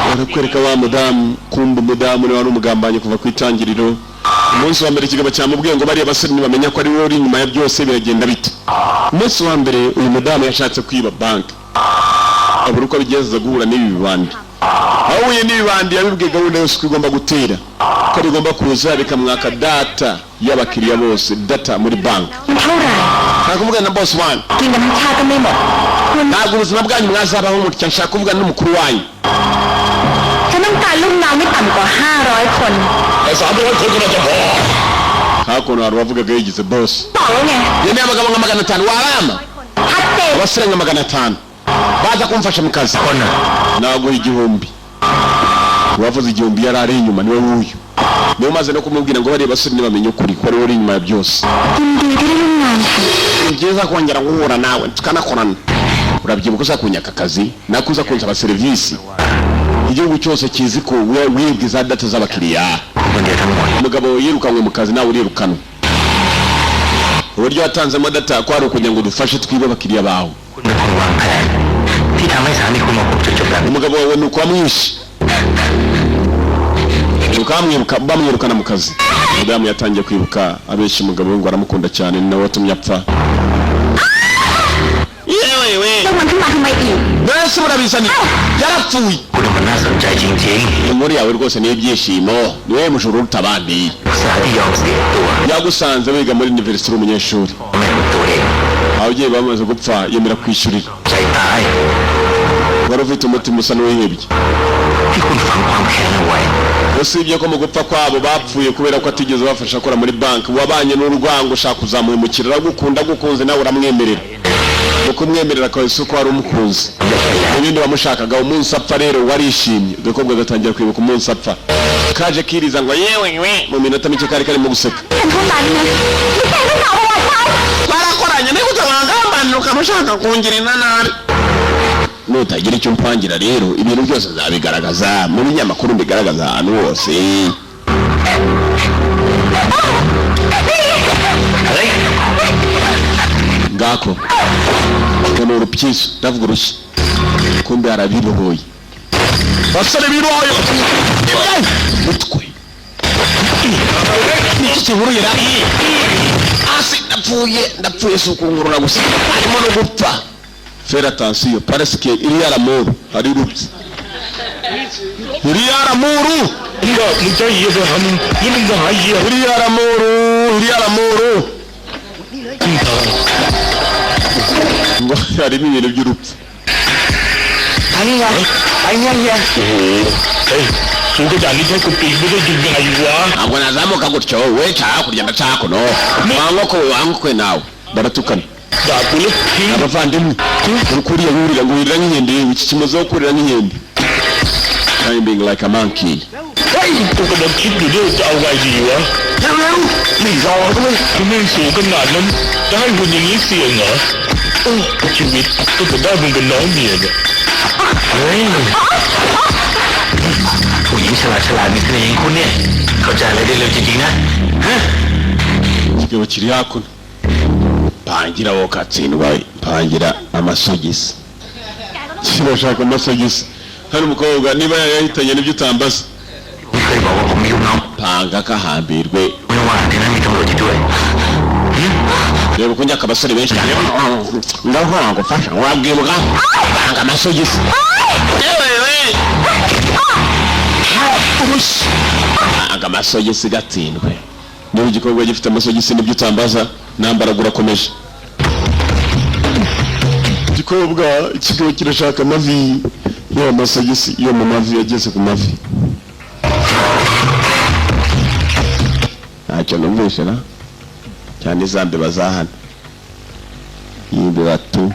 Barakwereka wa mudamu, kumva umudamu niwe wari umugambanyi kuva ku itangiriro. Umunsi wa mbere ikigabo cyamubwiye ngo bariya basore nibamenya ko ari wowe uri inyuma ya byose biragenda bite? Umunsi wa mbere uyu mudamu yashatse kwiba banki, abura uko abigenza guhura n'ibi bibandi. Ahuye n'ibibandi yabibwiye gahunda yose uko igomba gutera, ko bigomba kuza bikamwaka data y'abakiriya bose, data muri banki. เท่าไหร่ Nshaka kuvugana na boss wanyu. กินกันทั้งชาติก็ไม่หมดคุณ Ntabwo ubuzima bwanyu mwazabaho mutya. Nshaka kuvugana n'umukuru wanyu. ฉันต้องการลูกน้องไม่ต่ำกว่า 500 คน แต่300คนก็น่าจะพอ Hakuno hari uwavugaga yigize boss. บอกแล้วไง Yemeye abagabo nka 500 warama. ชัดเจน Abasore nka 500 baza kumfasha mu kazi, naguha 1000. Uwavuze 1000 yari ari inyuma, niwe wuyu, niwe umaze no kumubwira ngo bariya basore ntibamenye ukuri ko ari we uri inyuma ya byose. ยินดีที่ได้ร่วมงานค่ะ Ni byiza kongera guhura nawe tukanakorana. Urabyibuka uza kunyaka akazi nako uza kunsaba serivisi, igihugu cyose kizi ko wibwe za data z'abakiriya. คนเดียวทั้งหมด Umugabo yirukanwe mu kazi, nawe urirukanwe. Uburyo watanzemo data ko ari ukugira ngo dufashe twibe abakiriya bawe. คุณเป็นคนวางแผน ที่ทำให้สามีคุณมาพบจุดจบแบบนี้ Umugabo wawe ni uko wamwishe, ukamwiruka bamwirukana mu kazi. Umudamu yatangiye kwibuka abeshya umugabo we ngo aramukunda cyane, ni nawe watumye apfa. Yewe we! เรื่องมันขึ้นมาทำไมอีก Mbese murabizaniye yarapfuye. คุณมันน่าสนใจจริง Inkuru yawe rwose ni ibyishimo, ni wowe mujura uruta abandi. ๆสาที่ยอมเสียตัว Yagusanze wiga muri university uri umunyeshuri. พ่อแม่ของตัวเอง Ababyeyi bamaze gupfa yemera kwishyurira. ใจตาย Wari ufite umutima usa n'uwihebye. ที่คุณฝังความแค้นเอาไว้ Usibye ko mu gupfa kwabo bapfuye kubera ko atigeze bafasha akora muri banki, wabanye n'urwango, ushaka kuzamuhemukira. Aragukunda, agukunze nawe uramwemerera, mu kumwemerera akaba si uko wari umukunzi, ibindi wamushakaga. Umunsi apfa rero warishimye. Agakobwa gatangira kwibuka umunsi apfa, kaje kiriza ngo yewe we, mu minota mike kari karimo guseka. ฉันเท่านั้นนะไม่ใช่ลูกสาวประวัติฉัน Twarakoranye, niba utabangambanira ukaba ushaka kungirira nabi, nutagira icyo umpangira rero ibintu byose nzabigaragaza mu binyamakuru, mbigaragaza ahantu hose. เฮ้ย Ngako ngo ni urupyiso, ndavuga urushyi, kumbe harabirohoye, basore birohoye mutwe. Niki kinkururira hasi? Ndapfuye, ndapfuye! Si ukungurura gusa, harimo no gupfa. Faire attention parce que il y a l'amour, hari urupfu, il y a l'amour. มึงก็มึงจะเหยียบไปหามึงแล้วมึงจะหาเหยียบ Il y a l'amour, il y a l'amour. Ngo harimo ibintu by'urupfu. ทางนี้ไงไปเนี่ยเฮีย โอ้โหเฮ้ยสูงขนาดนี้ใช้กูปีนไม่ได้ยังไงวะ Ntabwo nazamuka gutyo, we ca hakurya, ndaca hakuno. Wa nkoko we, wa nkoko we nawe, baratukana. ด่ากูแล้วทิ้ง Abavandimwe, uri kuriya wurira ngo wirira nk'inkende, iki kimazeho kurira nk'inkende, climbing like a monkey. เฮ้ยกูกำลังคิดอยู่ด้วยจะเอาไงดีวะ เร็วๆไม่รอด้วย ถ้าไม่สูงขนาดนั้นจะให้หุ่นอย่างนี้เสี่ยงเหรอโอ้ชีวิตก็จะได้มึงเป็นน้องเมียเนี่ย เฮ้ยผู้หญิงฉลาดฉลาดมีเสน่ห์อย่างคุณเนี่ย เข้าใจอะไรได้เร็วจริงๆนะฮะ Ikigabo kiri hakuno, pangira wowe katsindwa we, pangira amasogisi, kirashaka amasogisi. Hano umukobwa niba yahitanye n'ibyo utambaza. ผมเคยบอกว่าผมมีลูกน้อง Panga kahambirwe. ไม่ว่าในนั้นมีตำรวจอยู่ด้วย Reba uko njyaka abasore benshi cyane, ngaho ngufasha wabwibuka panga amasogisi. Yewe we, urushyi, panga amasogisi gatsindwe. Niba igikorwa gifite amasogisi nibyo utambaza, nambara urakomeje. Igikobwa, ikigabo kirashaka amavi y'ayo masogisi yo mu mavi, yageze ku mavi. Ntacyo numvise na cyane za mbeba za hano, iyi mbeba tu,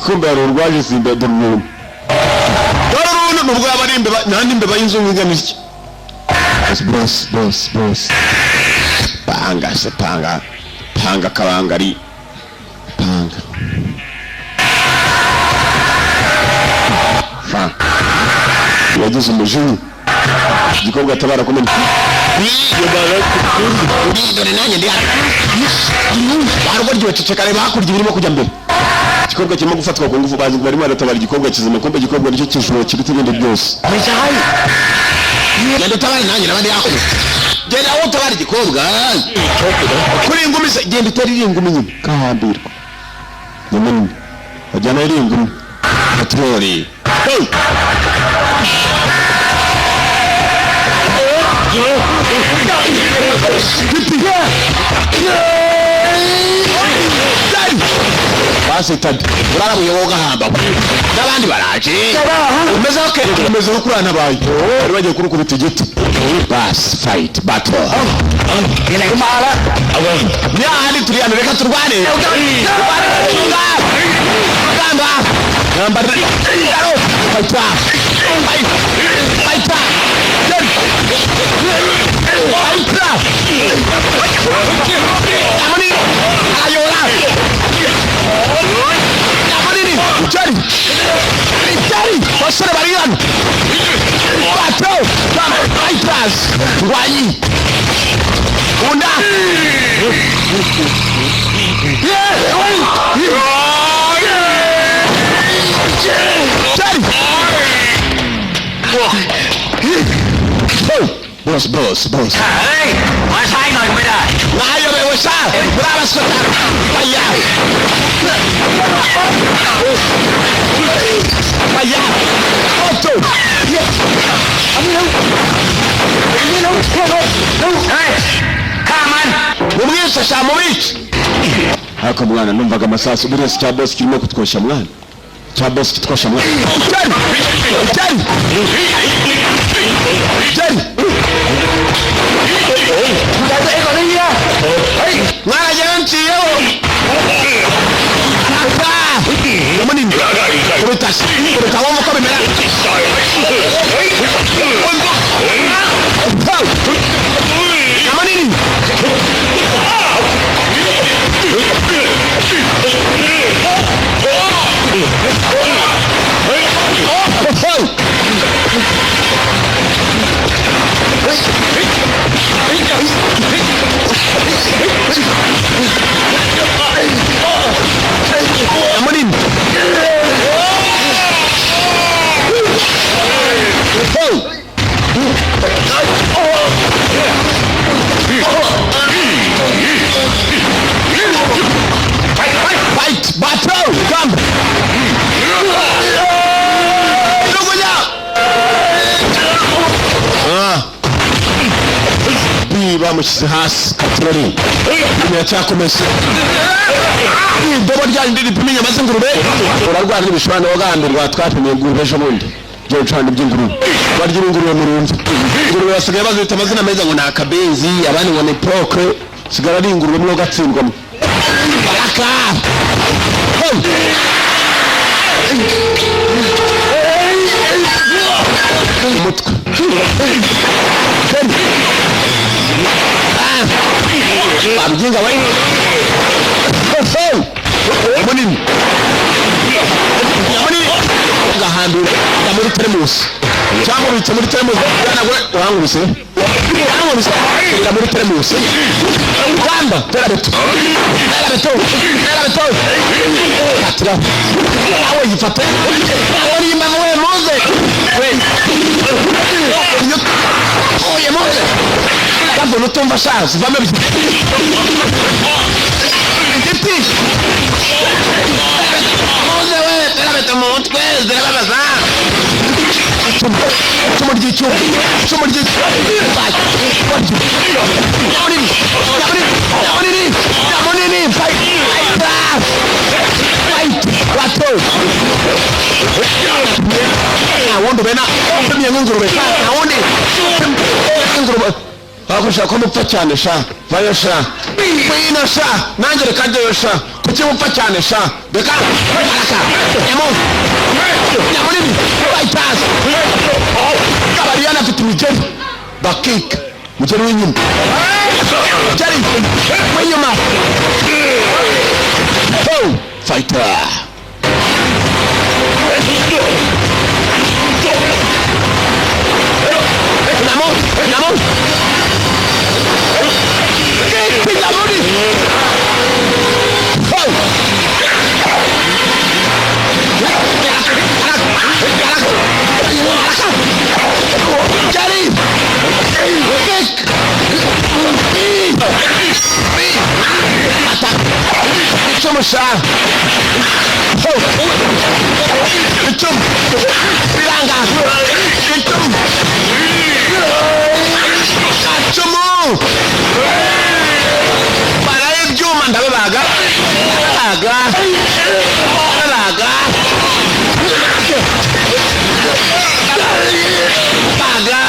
kumbe hari urwaje simba. Dore uruntu, dore uruntu, nubwo yaba ari imbeba nta n'imbeba y'inzungu ingana itya. Boss, boss, boss, panga se, panga, panga kabangari, panga fa. Yagize umujinya igikobwa atabara kumenya Dore nanjye ndi hano. Barwo ceceka, reba hakurya ibirimo kujya mbere. Igikorwa kirimo gufatwa ku ngufu, bazi ngo barimo baratabara igikorwa kizima, kumbe igikorwa nicyo kijura kiruta ibindi byose. ไม่ใช่ Genda utabare, nanjye n'abandi hakurya. Genda wowe utabare igikobwa kuri ingumi se. Genda utere iriya ngumi nyine kahambirwa nyamunini, bajyana iriya ngumi patroli. Hey! Pipi! Basi tadi urarabuye wowe ugahamba n'abandi baraje. Umeze okay, umeze nko kurantabaye, bari bagiye kurukubita igiti. Basi fight battle. ไหนๆก็มาแล้ว เอาไง Ni hahandi turi hano, reka turwane, turwane. Rugamba, rugamba, rugamba, fighter, fight, fighter, fighter. Nyamunini ayora, nyamunini jeri jeri. Basore bari hano, battle fighters, ndwanyi unda. Boss, boss, boss. เฮ้ย มาใช้หน่อยก็ไม่ได้ Mwayobewe sha, muri abasota. Faya. Faya. Otto. เฮ้ยฆ่ามัน Mumwice sha, mubice. Ariko mwana, numvaga amasasu buriya si cya boss kirimo kutwoshya mwana. Cya boss kitwoshya mwana. Jerry! Jerry! Jerry! ดูแลตัวเองก่อนนะเฮียเฮ้ย Mwana, jyewe nciyeho. Aka! Munini. Kubita, kubita, wumva uko bimera. Nyamunini. Nyamunini. Fight, battle, come. Lugunya. Ah. B bamushyize hasi katorori biracyakomeza. Idobo ryanyu ripima inyama z'ingurube, urarwara n'ibishwana wagambirwa. Twapimiye ingurube ejo bundi, byo bicurane by'ingurube, barya ingurube mu rundi. Ingurube basigaye bazita amazina meza ngo ni akabenzi, abandi ngo ni poke, sigara ari ingurube mwo gatsindwamo. Baraka. Hey! Umutwe. Ah! Babigenga we. Hey! Munini. Munini. Gahambira muri teremusi cyangwa ubitse muri teremusi bwanagura uranguruse, uranguruse ira muri teremusi. Rugamba, tera beto, tera beto, tera beto, atira awe yifate awe nimba we muze we oye muze kavuna utumva sha zivamo igiti muze we tera beto mu mutwe zirababaza. Icumu, icumu ry'icyuma, icumu ry'icyuma. Nyamunini, nyamunini, nyamunini, nyamunini. Fight, fight, bato. Ntawundi ubena upimye nk'ingurube, ntawundi ingurube bakoresha ko mupfa cyane sha. Vayo sha, ngwino sha, nanjye reka njyeyo sha. Kuki mupfa cyane sha? Reka baraka nyamu nyamunini fighters. Kabariyana afite imigeri bakika mugeri w'inyuma, mugeri w'inyuma. Oh, fighter. Namo, namo. Icumu sha. Ho! Icumu biranga, icumu, icumu baraye ibyuma, ndababaga, ndababaga, ndababaga, baga.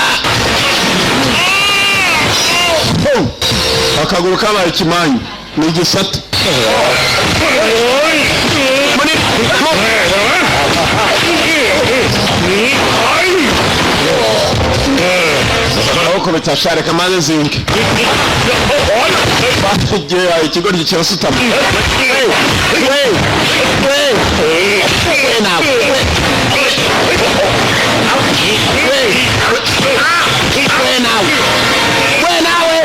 Ho! Akaguru kabaye ikimanyu, ni igisate muri amaboko bitashareka maze zinke igihe ikigoryi kirasutama. We we we nawe, we we nawe, we nawe.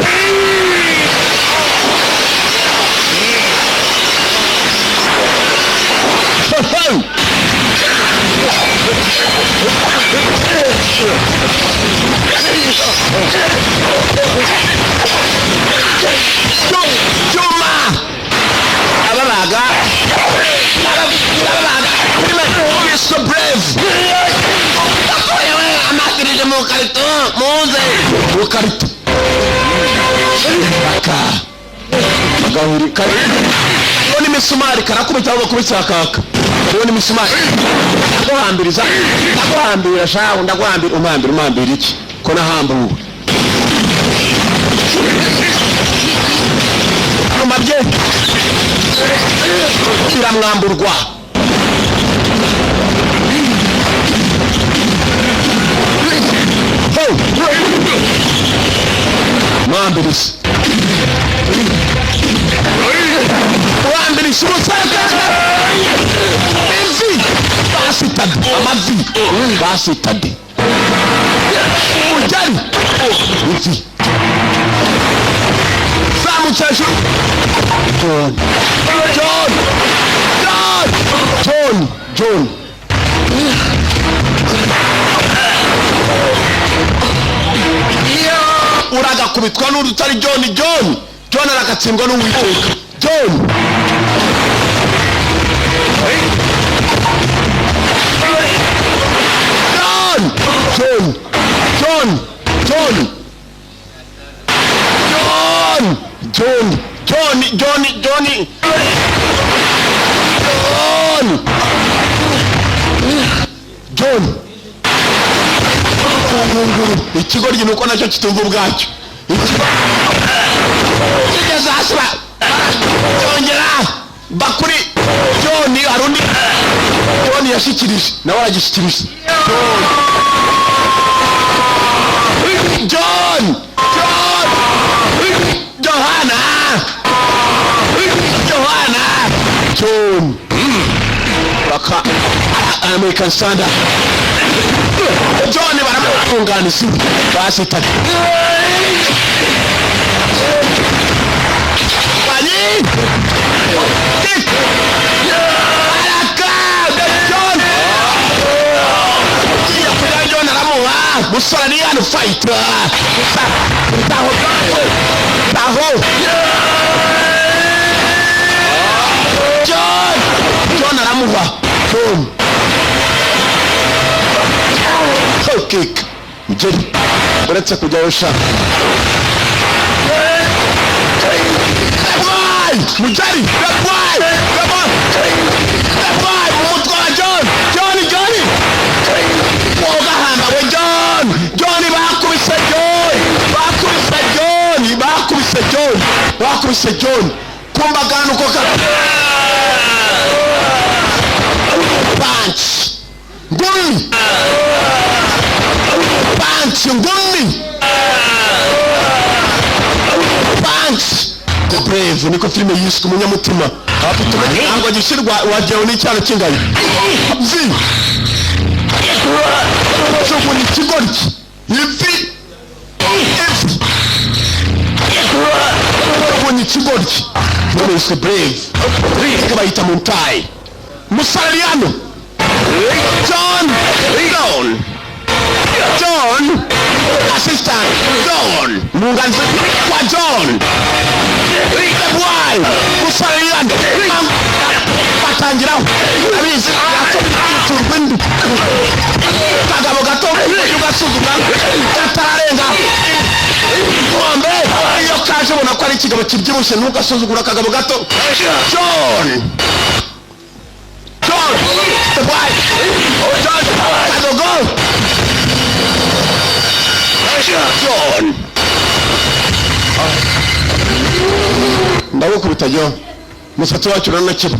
Cyuma ababaga, ababaga. Filime so brave. Yewe, amakirije mu karito, muze mu karito aka gahuri kariho n'imisumari, karakubita aho bakubita akaka hariho n'imisumari. Ndaguhambiriza, ndaguhambira shahu, ndaguhambira. Umhambira, umhambira iki ko nahambuwe? Ibyuma bye biramwamburwa. Ho! Mwambiriza, uhambiriza umusaka ivi basitade, amavi basitade, umujyari ivi zamutse hejuru. John, John, John, John, John. Uragakubitwa n'urutari. John, John, John aragatsindwa n'Uwiteka. John, John, John, John, John, John, John, John, John, John, John. Ngunguru ikigoryi ni uko nacyo kitumva ubwacyo. Kigeze hasi cyongera bakuri John. Hari undi John yashyikirije, nawe aragishyikirije. John, John, Johana, Johana, John baka American Standard. John baramutunganisa basitanye Banyi Kick Araka John Kiya kuja. John aramuha musore ni hano fight taho taho. John, John aramuha. John toe kick, mugeri uretse kujyayo sha. Boy! Mugeri, the boy, the boy, the boy, mu mutwe wa John, John, John ugahamba we. John, John bakubise, John bakubise, John bakubise, John bakubise, John kumbagana uko ka punch ngumi, punch ngumi, punch. The Brave niko filime yiswe, umunyamutima afite ntabwo gishyirwa wagewe n'icyana cy'ingagi vi jugunya ikigoryi ivi ivi jugunya ikigoryi. Filime yiswe Brave, bayita Muntayi Musariyano. John, John, John assistant John, mwunganizi wa John, the boy Musariyano. Indi kagabo gato ugasuzuma katararenga inkombe. Iyo kaje ubona ko ari ikigabo kibyibushye, ntugasuzugura akagabo gato. John, John the boy, John Kadogo, John, ndagukubita John. Umusatsi wacu uranakira,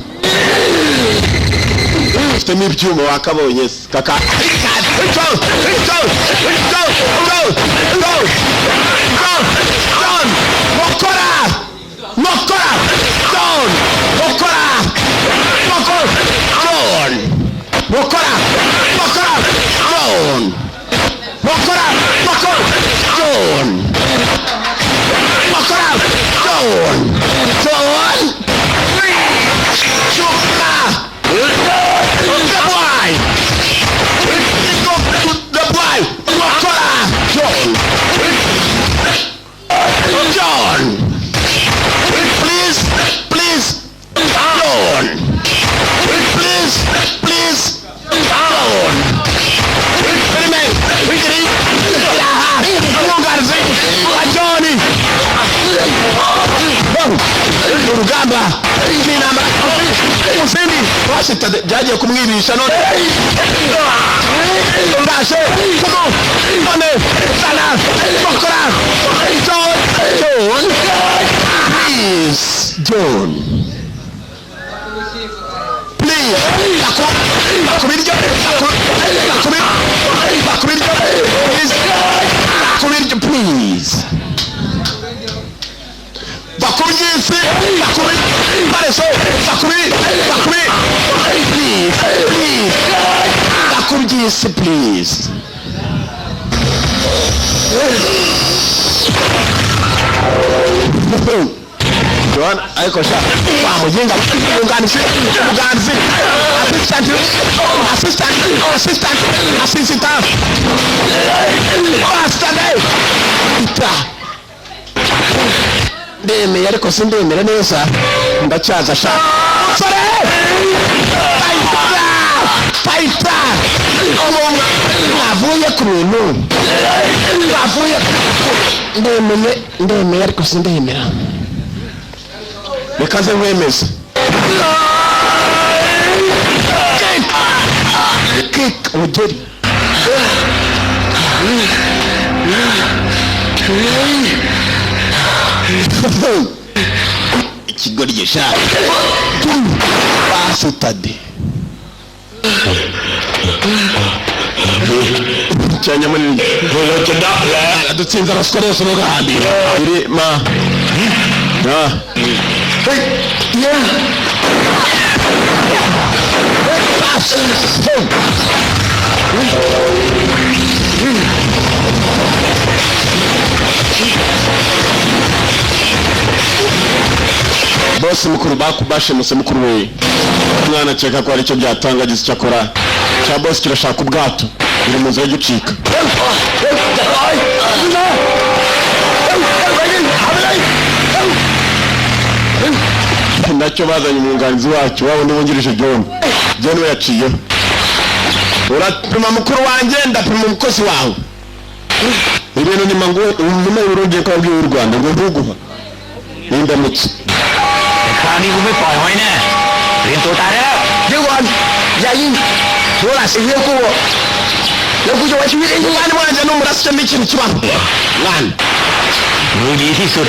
ufitemo ibyuma wakabonye se kaka. John, John, John, John, John, John, John, mokora, mokora, John, mokora, mokora, John, mokora, mokora, John, mokora, mokora, John, mokora, John, John, Chuma, the boy, the boy, mokora, John, John, please, please, John, please, please, John. Filime iri umwunganizi wa John, urugamba n'intambara muzindi basitade byagiye kumwibisha. None ndaje kumu none sana bakora. John, John, please, John, please, bakubiryo, bakubiryo, please, bakubiryo, please, bakubyisi, bakubi bareso, bakubi, bakubi, please, please, bakubyisi, please. Joan, ariko sha wa mujinga, mwunganizi, mwunganizi, assistant, assistant, assistant, assistant, assistant, ita ndemeye, ariko sindemera neza, ndacyaza sha. Musore, fayita, fayita, mwavuye ku bintu, mwavuye. Ndemeye, ndemeye, ariko sindemera. Reka nze nkwemeze. Kick, kick, umugeri. Ikigoryi sha, basitade cyanya munini. เราชนะแล้ว Dutsinze abaswa bose mugahambira iri ma na. Bosi mukuru bashimuse mukuru we. Umwana akeka ko hari icyo byatanga, agize icyo akora. Cya bosi kirashaka ubwato, biri mu nzira yo gucika. Nacyo bazanye umwunganizi wacyo, waba undi wungirije John. John we yaciyeho. Urapima mukuru wanjye, ndapima umukozi wawe. Ibintu nyuma ngo nyuma y'urugiye ko wabwiye u Rwanda ngo ntuguha n'indamutso. แต่คราวนี้กูไม่ปล่อยไว้แน่เตรียมตัวตายได้แล้ว เดี๋ยวก่อนอย่ายิงโทรศัพท์เฮียกูแล้วกูจะไว้ชีวิตเอง Umwana wanjye n'umurasyo n'ikintu kibaho mwana. มือดีที่สุด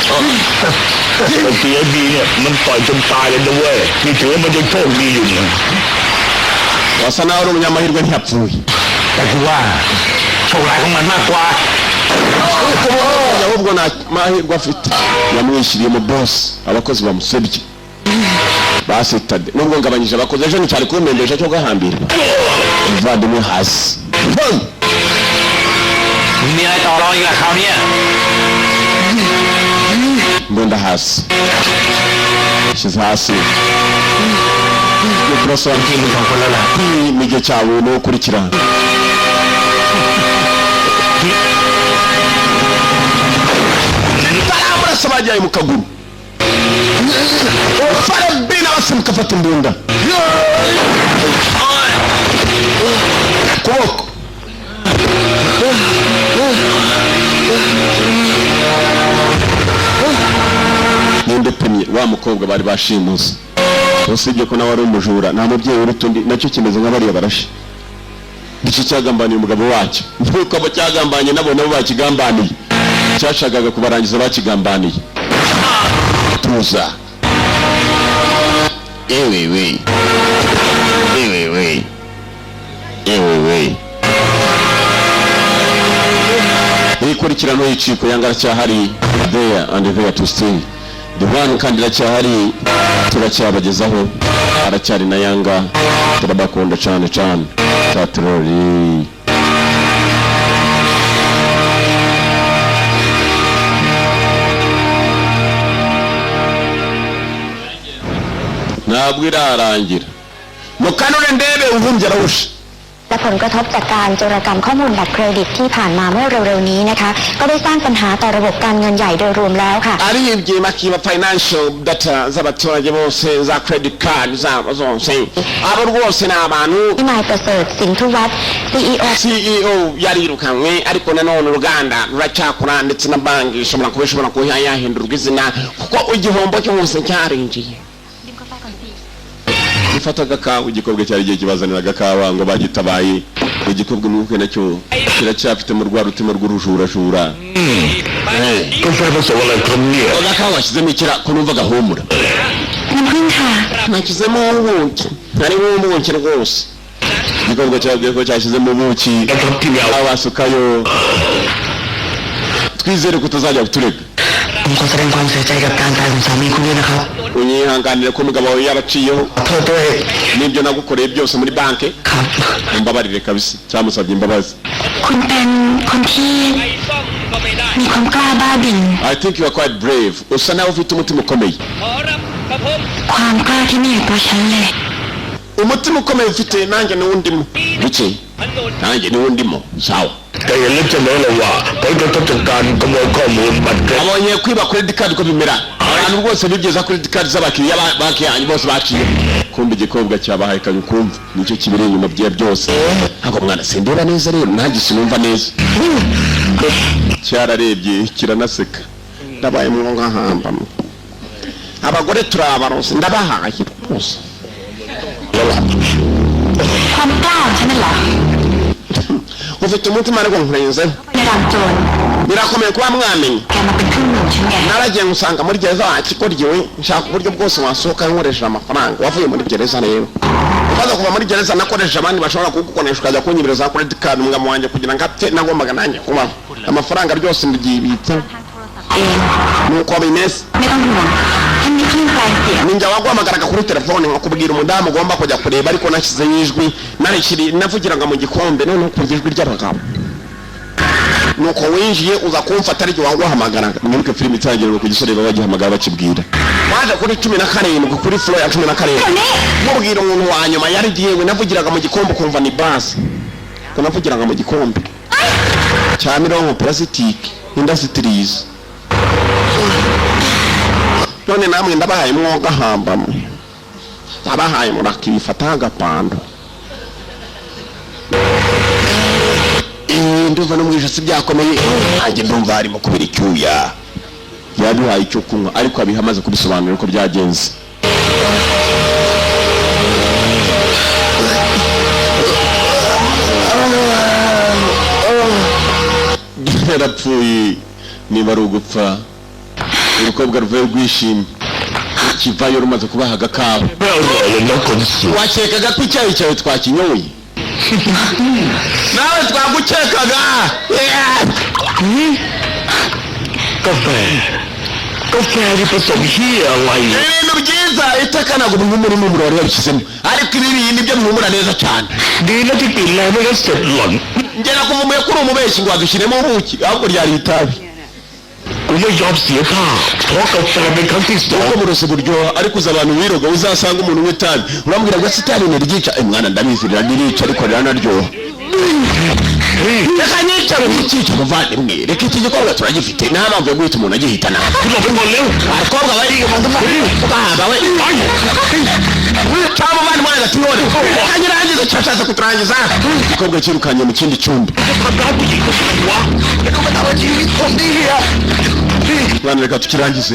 ไอ้เสียดีเนี่ยมันต่อยจนตายเลยนะเว้ยนี่ถือว่ามันยังโชคดีอยู่นะ Wasa nawe uri umunyamahirwe, ntiyapfuye. แต่กูว่าโชคร้ายของมันมากกว่า Ahubwo nta mahirwe afite, yamwishyiriye mu bosi. Abakozi bamusebye basitade. Nubwo ngabanyije abakozi, ejo nticyari kumpembesha cyo gahambirwa umuvandimwe hasi. Hey! มึงมีอะไรต่อรองอีกล่ะคราวเนี้ย Mbunda hasi, shyize hasi. Kurasa ทีมมึงสองคนแล้วล่ะ n'igihe cyawe ni ukurikira. Baramurasa, bajyaye mu kaguru. Farabina basimuka, afata imbunda. Ninde upimye wa mukobwa bari bashimuse? Usibye ko nawe ari umujura, nta mubyeyi uruta undi. Nacyo kimeze nk'abariya barashe. Nicyo cyagambaniye umugabo wacyo, nk'uko abo cyagambanye nabo nabo bakigambaniye, cyashakaga kubarangiza, bakigambaniye. Tuza, ewewe, ewewe, ewewe. Ikurikirano y'iciko yanga aracyahari, there and there to stay, the one. Kandi iracyahari, turacyabagezaho, aracyari na Yanga. Turabakunda cyane cyane. Tatrori. Ntabwo irarangira, mukanure ndebe ubumbye arawusha. และผลกระทบจากการโจรกรรมข้อมูลบัตรเครดิตที่ผ่านมาเมื่อเร็วๆนี้นะคะ ก็ได้สร้างปัญหาต่อระบบการเงินใหญ่โดยรวมแล้วค่ะ Aribye bakiba financial data z'abaturage bose, za credit card zabo zose. Abo rwose ni abantu. นายประเสริฐสินทุวัฒน์ CEO CEO yarirukanwe, ariko nanone uruganda ruracyakora, ndetse na banki ishobora kuba yahindurwa izina kuko igihombo cyose cyarinjiye. Gifata agakawa, igikobwa cyari igihe kibazanira agakawa ngo bagitabaye. Igikobwa umwuka nacyo kiracyafite mu rwa rutima rw'urujurajura. กาแฟผสมอะไรครับเนี่ย Agakawa washyizemo ikira ko numva gahumura? น้ำผึ้งค่ะ Nashyizemo ubuki, harimo ubuki rwose. Igikorwa cyabwiye ko cyashyizemo ubuki. นะครับที่แมว Abasukayo, twizere ko utazajya kuturega. ผมขอแสดงความเสียใจกับการตายของสามีคุณด้วยนะครับ Unyihanganire ko umugabo wawe yaraciyeho. ขอโทษด้วย N'ibyo nagukoreye byose muri banki. ครับ Mumbabarire kabisa. Cyamusabye imbabazi. คุณเป็นคนที่มีความกล้าบ้าบิ่น I think you are quite brave. Usa nawe ufite umutima ukomeye. ความกล้าที่ไม่อยู่ตัวฉันเลย Umutima ukomeye ufite, nanjye niwo ndimo buke, nanjye niwo ndimo, sawa. แต่อย่าลืมเสมอเลยว่าผลกระทบจากการขโมยข้อมูลบัตรเครดิต Abonye kwiba credit card uko bimera. Abantu rwose bibye za credit card z'abakiriya ba banki yanyu bose baciye. Kumva igikobwa cyabahaye kanyu, kumva nicyo kibiri inyuma bye byose. Ntabwo mwana sindeba neza rero, nanjye sinumva neza. Cyararebye kiranaseka. Ndabaye mwongahamba, abagore turabarose, ndabahaye rwose. ความกล้าของฉันน่ะเหรอ Ufite umutima, ariko nkurenzeho. ในรามโจร Birakomeye kuba mwamenya. แกมาเป็นครึ่งหนึ่งฉันไง Naragiye ngusanga muri gereza wakikoryewe, nshaka uburyo bwose wasohoka nkoresheje amafaranga. Wavuye muri gereza rero, umaze kuva muri gereza nakoresheje abandi bashobora kugukoresha, ukajya kunyibira za credit card. Umugabo wanjye kugira ngo apfe nagombaga nanjye kubaho amafaranga ryose mbyibitsa. เอง Nuko bimeze. ไม่ต้องห่วงฉันมีเครื่องแปลงเสียง Ninjye waguhamagaraga kuri telefone nkakubwira umudamu ugomba kujya kureba, ariko nashyizeho ijwi narishyiri navugiraga mu gikombe, noneho kumva ijwi ry'abagabo. Nuko winjiye uza kumfata, ariko waguhamagaraga. Mwibuke filime itangira ku gisore baba bagihamagara bakibwira waje kuri 17, kuri floor ya 17, mubwira umuntu wa nyuma yari yewe. Navugiraga mu gikombe ukumva ni basi ko navugiraga mu gikombe cya mironko plastic industries. None namwe ndabahaye mwogahambamo, ndabahaye murakifata agapando. Ndumva no mu ijosi byakomeye, nanjye ndumva harimo kubira icyuya. Yaduhaye icyo kunywa, ariko abiha amaze kubisobanura uko byagenze. Yarapfuye niba ari ugupfa. Urukobwa ruvuye rwishimye kivayo rumaze kubaha agakawa. ไม่อร่อยเลยนะคนสวย Wakekaga ko icyayi cyawe twakinyoye? Nawe twagukekaga. Yeah. กาแฟกาแฟที่ผสมเฮียอะไร Ibintu byiza iteka ntabwo bihumura, impumuro wari wabishyizemo, ariko ibi bindi byo bihumura neza cyane. ดีนะที่กลิ่นแรงไม่งั้นเสร็จหล่อน Njye nakuvumuye ko uri umubeshyi ngo wadushyiremo ubuki, ahubwo ryari itabi. กูไม่ยอมเสียท่าเพราะกาแฟเป็นครั้งที่สอง Uko buroso buryoha, ariko uzi abantu wiroga, uzasanga umuntu unywa itabi uramubwira ngo ese itabi ntiryica? Mwana, ndabizi riranica, ariko riranaryoha. Reka nica rukica, muvandimwe, reka iki gikorwa turagifite, nta mpamvu yo guhita umuntu agihitana. คุณหลบไปหมดเร็ว Abakobwa bari bahamba we cyangwa umuvandimwe. Tumubone kanyirangiza, cyashatse kuturangiza. Igikobwa cyirukanye mu kindi cyumba. จะทำร้ายผู้หญิงทำไมวะ แล้วก็มาทำให้ชีวิตผมดิเฮีย Mwana, reka tukirangize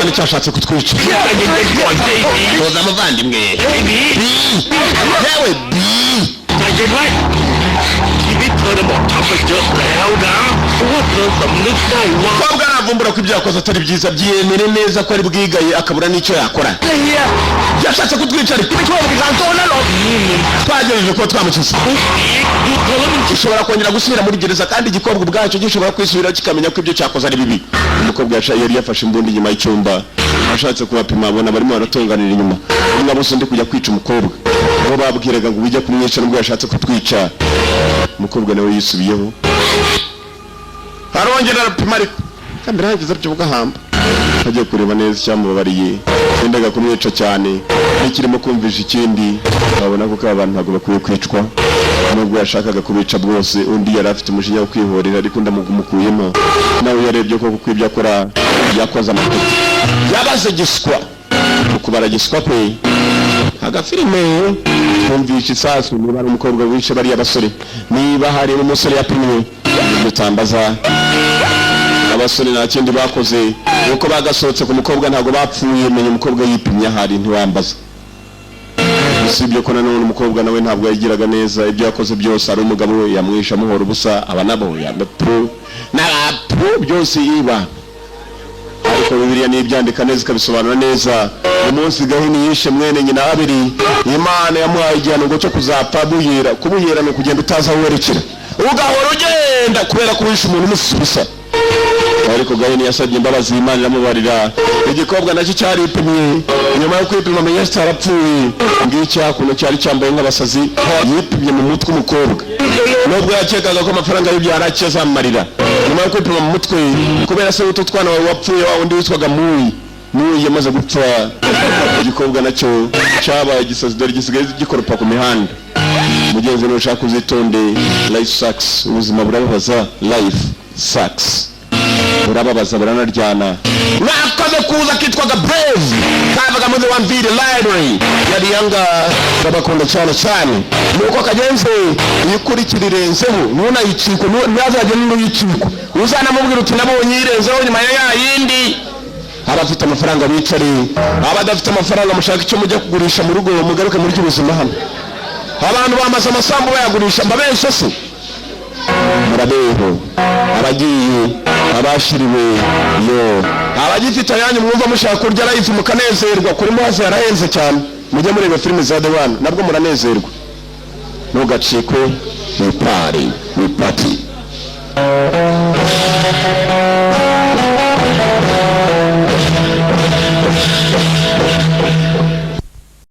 kandi cyashatse kutwica. ใจเย็นๆก่อนสิไอ้บี Toza muvandimwe. ไอ้บี B, yewe B. ใจเย็นไว้ชีวิตเธอน่ะบอบช้ำไปเยอะแล้วนะเพราะว่าเธอสำนึกได้ว่า Umukobwa aravumbura ko ibyo yakoze atari byiza, byiyemere neza ko ari bwigaye, akabura n'icyo yakora. เฮีย Yashatse kutwica, ariko ไม่ช่วยไปทางโจรนั่นหรอก นี่มึง twagerageje kuba twamukiza. ทุกอีกดูเธอแล้วมัน Gishobora kongera gusubira muri gereza, kandi igikobwa ubwacyo gishobora kwisubiraho kikamenya ko ibyo cyakoze ari bibi. Umukobwa yari yafashe imbunda inyuma y'icyumba, ashatse kubapima, abona barimo baratunganira inyuma. Umwe bose undi kujya kwica umukobwa, abo babwiraga ngo ujya kumwica nubwo yashatse kutwica. Umukobwa nawe yisubiyeho, arongera arapima, ariko kandi arangiza atyo bugahamba agiye kureba neza icyamubabariye. Yendaga kumwica cyane n'ikirimo kumvisha ikindi, babona ko aba bantu ntabwo bakwiye kwicwa nubwo yashakaga kubica bwose. Undi yari afite umujinya wo kwihorera, ariko undi amumukuyemo. Nawe yarebye ko kuko ibyo akora yakoze amapeti yabaze giswa mu kubara giswa kwe. Agafilime twumvisha isasu, niba ari umukobwa wishe bariya basore, niba hari n'umusore yapimwe dutambaza. Abasore nta kindi bakoze nuko bagasohotse ku mukobwa, ntabwo bapfuye. Menya umukobwa yipimye ahari, ntiwambaza. Usibye ko nanone umukobwa nawe ntabwo yagiraga neza ibyo yakoze byose, ari umugabo we yamwishe amuhora ubusa, aba nabo yamapfu n'abapfu byose iba. Ariko Bibiliya nibyandika neza, ikabisobanura neza. Umunsi Gahini yishe mwene nyina Abiri, Imana yamuhaye igihano ngo cyo kuzapfa buhira. Kubuhira ni ukugenda utazi aho werekera, ugahora ugenda kubera ko wishe umuntu umususa. Ariko Gahini yasabye imbabazi, Imana iramubarira. Igikobwa nacyo cyaripimye. Nyuma yo kwipima amenya cyarapfuye. Ngiki hakuno cyari cyambaye nk'abasazi, yipimye mu mutwe. Umukobwa nubwo yakekaga ko amafaranga y'ibyara azamumarira, nyuma yo kwipima mu mutwe, kubera se w'utu twana wawe wapfuye, wa wundi witwaga Muyi, Muyi yamaze gupfa, igikobwa nacyo cyabaye igisazi. Dore gisigaye gikoropa ku mihanda. Mugenzi, nushaka uzitonde. Life sucks, ubuzima burababaza. Life sucks, burababaza, buranaryana. Mwakoze kuza kitwaga Brave, kavaga muri One Video Library yari yanga. Ndabakunda cyane cyane. Nuko kagenze, iyikurikira irenzeho, ntunayicikwe, ntazajye n'uyicikwe. Uzanamubwira uti nabonye irenzeho nyuma ya ya yindi. Abafite amafaranga bicare, abadafite amafaranga mushaka icyo mujya kugurisha mu rugo, mugaruke muri ubuzima. Hano abantu bamaze amasambu bayagurisha, mbabeshe se? Murabeho. Abagiye, abashiriwe yo, abagifite ayanyu mwumva mushaka kurya life mukanezerwa, kuri muhazi yarahenze cyane. Mujye mureba filime za The One, nabwo muranezerwa. Ntugacikwe. Ni party, ni party.